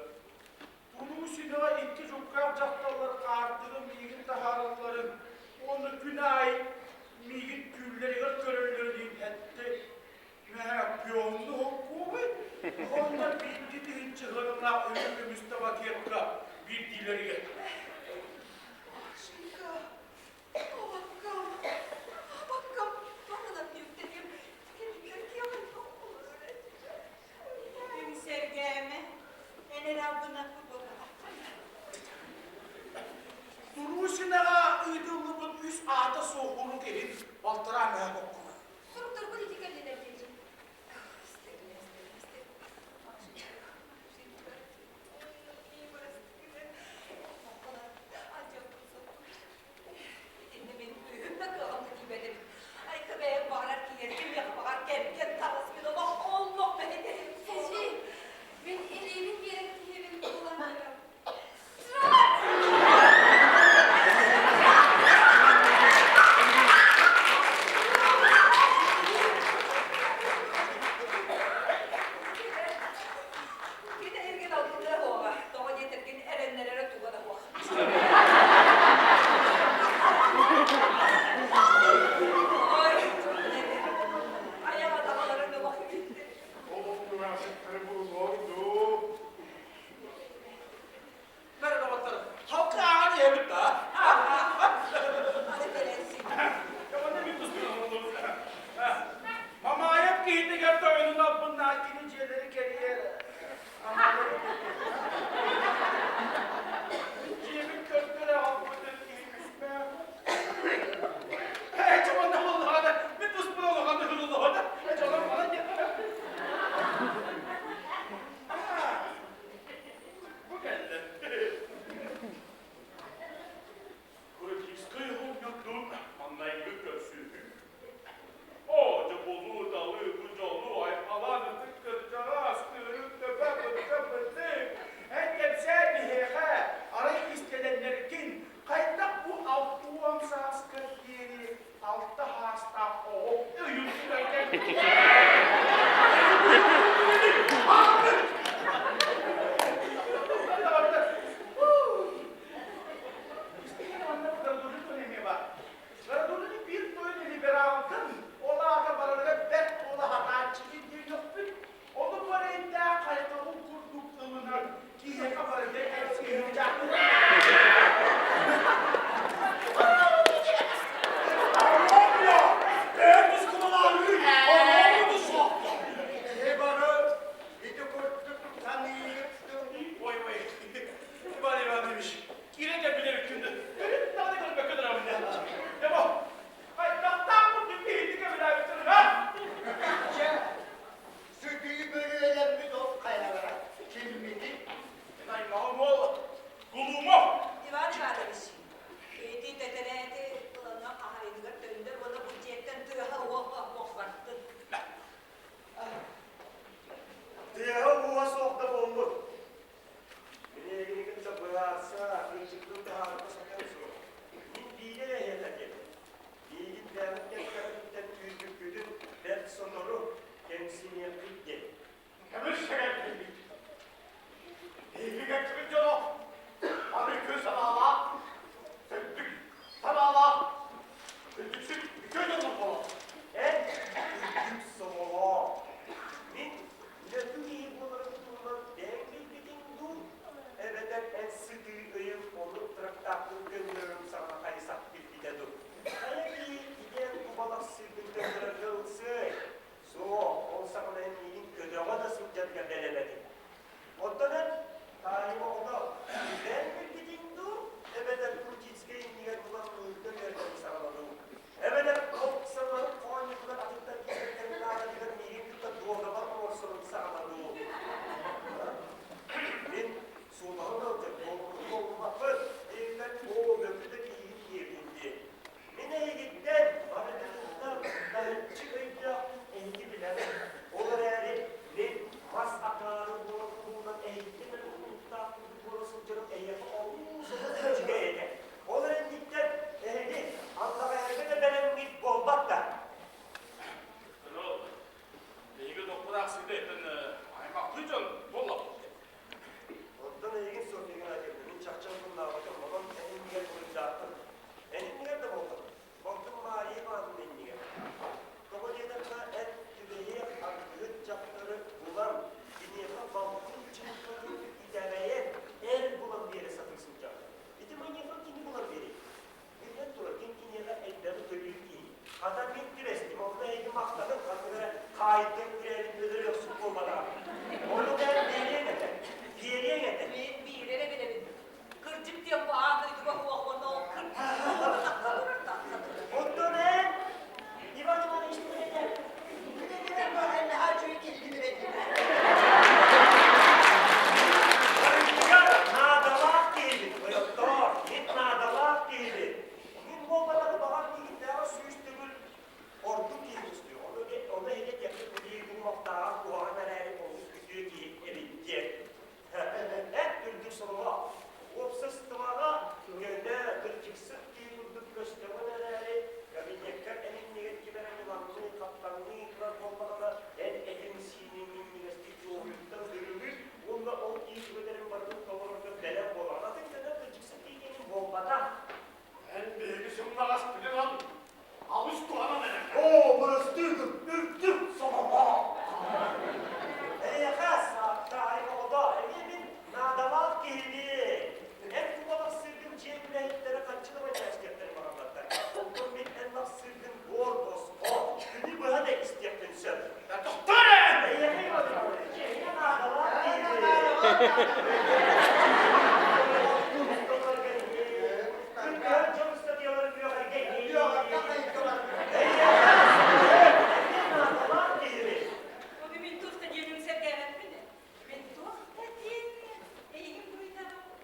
Турусинаҕа икки дьуккаах дьахталлар хаартыгы миигин таһааралларын уонна күн аайы миигин түүллэригэр көрөллөрүн иһэттэ. Мэ, пионну хоккуубай? Онно биирди тыһыынча ыһыаналаах үрүҥ көмүс табакетка биирдиилэригэр. Машенька, абаккам, абаккам, барынан үктэтим, Үҥсэргээмэ, эн эрэ албыннаппыт буолбатаххын. Турусинаҕа ыытыллыбыт үс аата суох урук иһин балтараа мөһө боккуна. Суруктарбын ити кэллилэр диэчи. Итиннэ мин күүһүм да кыаҕым да тиийбэт эбит. Айка бэйэҥ баҕарар киһиэр кимиэхэ баҕар кэргэн таҕыс мин олох олох бэһитэһим Эдьиий, мин илиибин биэрэн киһибин булан баран. Кини эһигин алгыта суоҕа, тоҕо диэтэргин эрэннэрэрэ туга да суох. Ой, айаҕа таҕаларын олох үттэ. Олох тураасыктары булуоҥ дуу? Бары доҕоттор, халка ааҕан иһэбит да? Аны кэлэн син. Мамаев киһитигэр тойонун албыннаах кини дьиэлэри кэрийэр. Дьиэбин көрдөрө аҕалбытын киһи күспээх. Ээ, чомонно буоллаҕына, мин туспун улахан ыһыллаҕына, дьолом мала диэн. Бу кэллэ. Кыргыһар дьон ыстатыйаларын үөҕэргэ Үөҕэргэ хайыка барбыт. Наадалаах киһини. Ону мин туох да диэним сэргээбэппин. Мин туох да диэн эйигин буруйдаабаппын.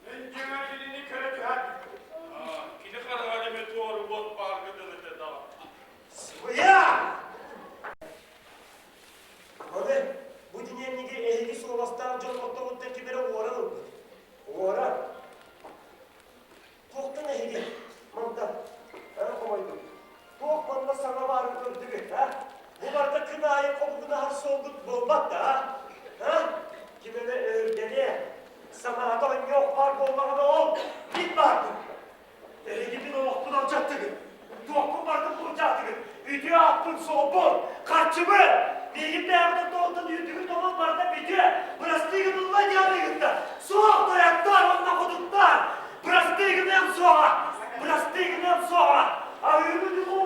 Мин дьиҥэр кинини көрө түһэрбит. Кини хараҕар эмиэ туору уот баарга дылы даҕаны. Сымыйа! Аны бу дневниги эһиги суобастаах дьон ортоҕуттан ким эрэ уоран ылбыт. Уоран. Туохтан эһиги мантан эн хомойдуҥ? Туох манна саҥа баарын көрдүгүт, а? Бу барыта күн аайы хобугунаһар суолгут буолбат да, а? Ким эмэ өһүргэниэ, санаата онньоох баар буоллаҕына ол мин баарбын. Эһиги мин олохпун алдьаттыгыт, туохпун барытын былдьаатыгыт, үтүө ааппын суолбун, харчыбын! Миигин бэйэҕитин тоҕуттан үөрдүгүт онон барыта бүтүө, бырастыы гынылла дианыгыт да, суох тойоттор уонна хотуттар, бырастыы гыныам суоҕа, бырастыы гыныам суоҕа, аһыыбын улуу!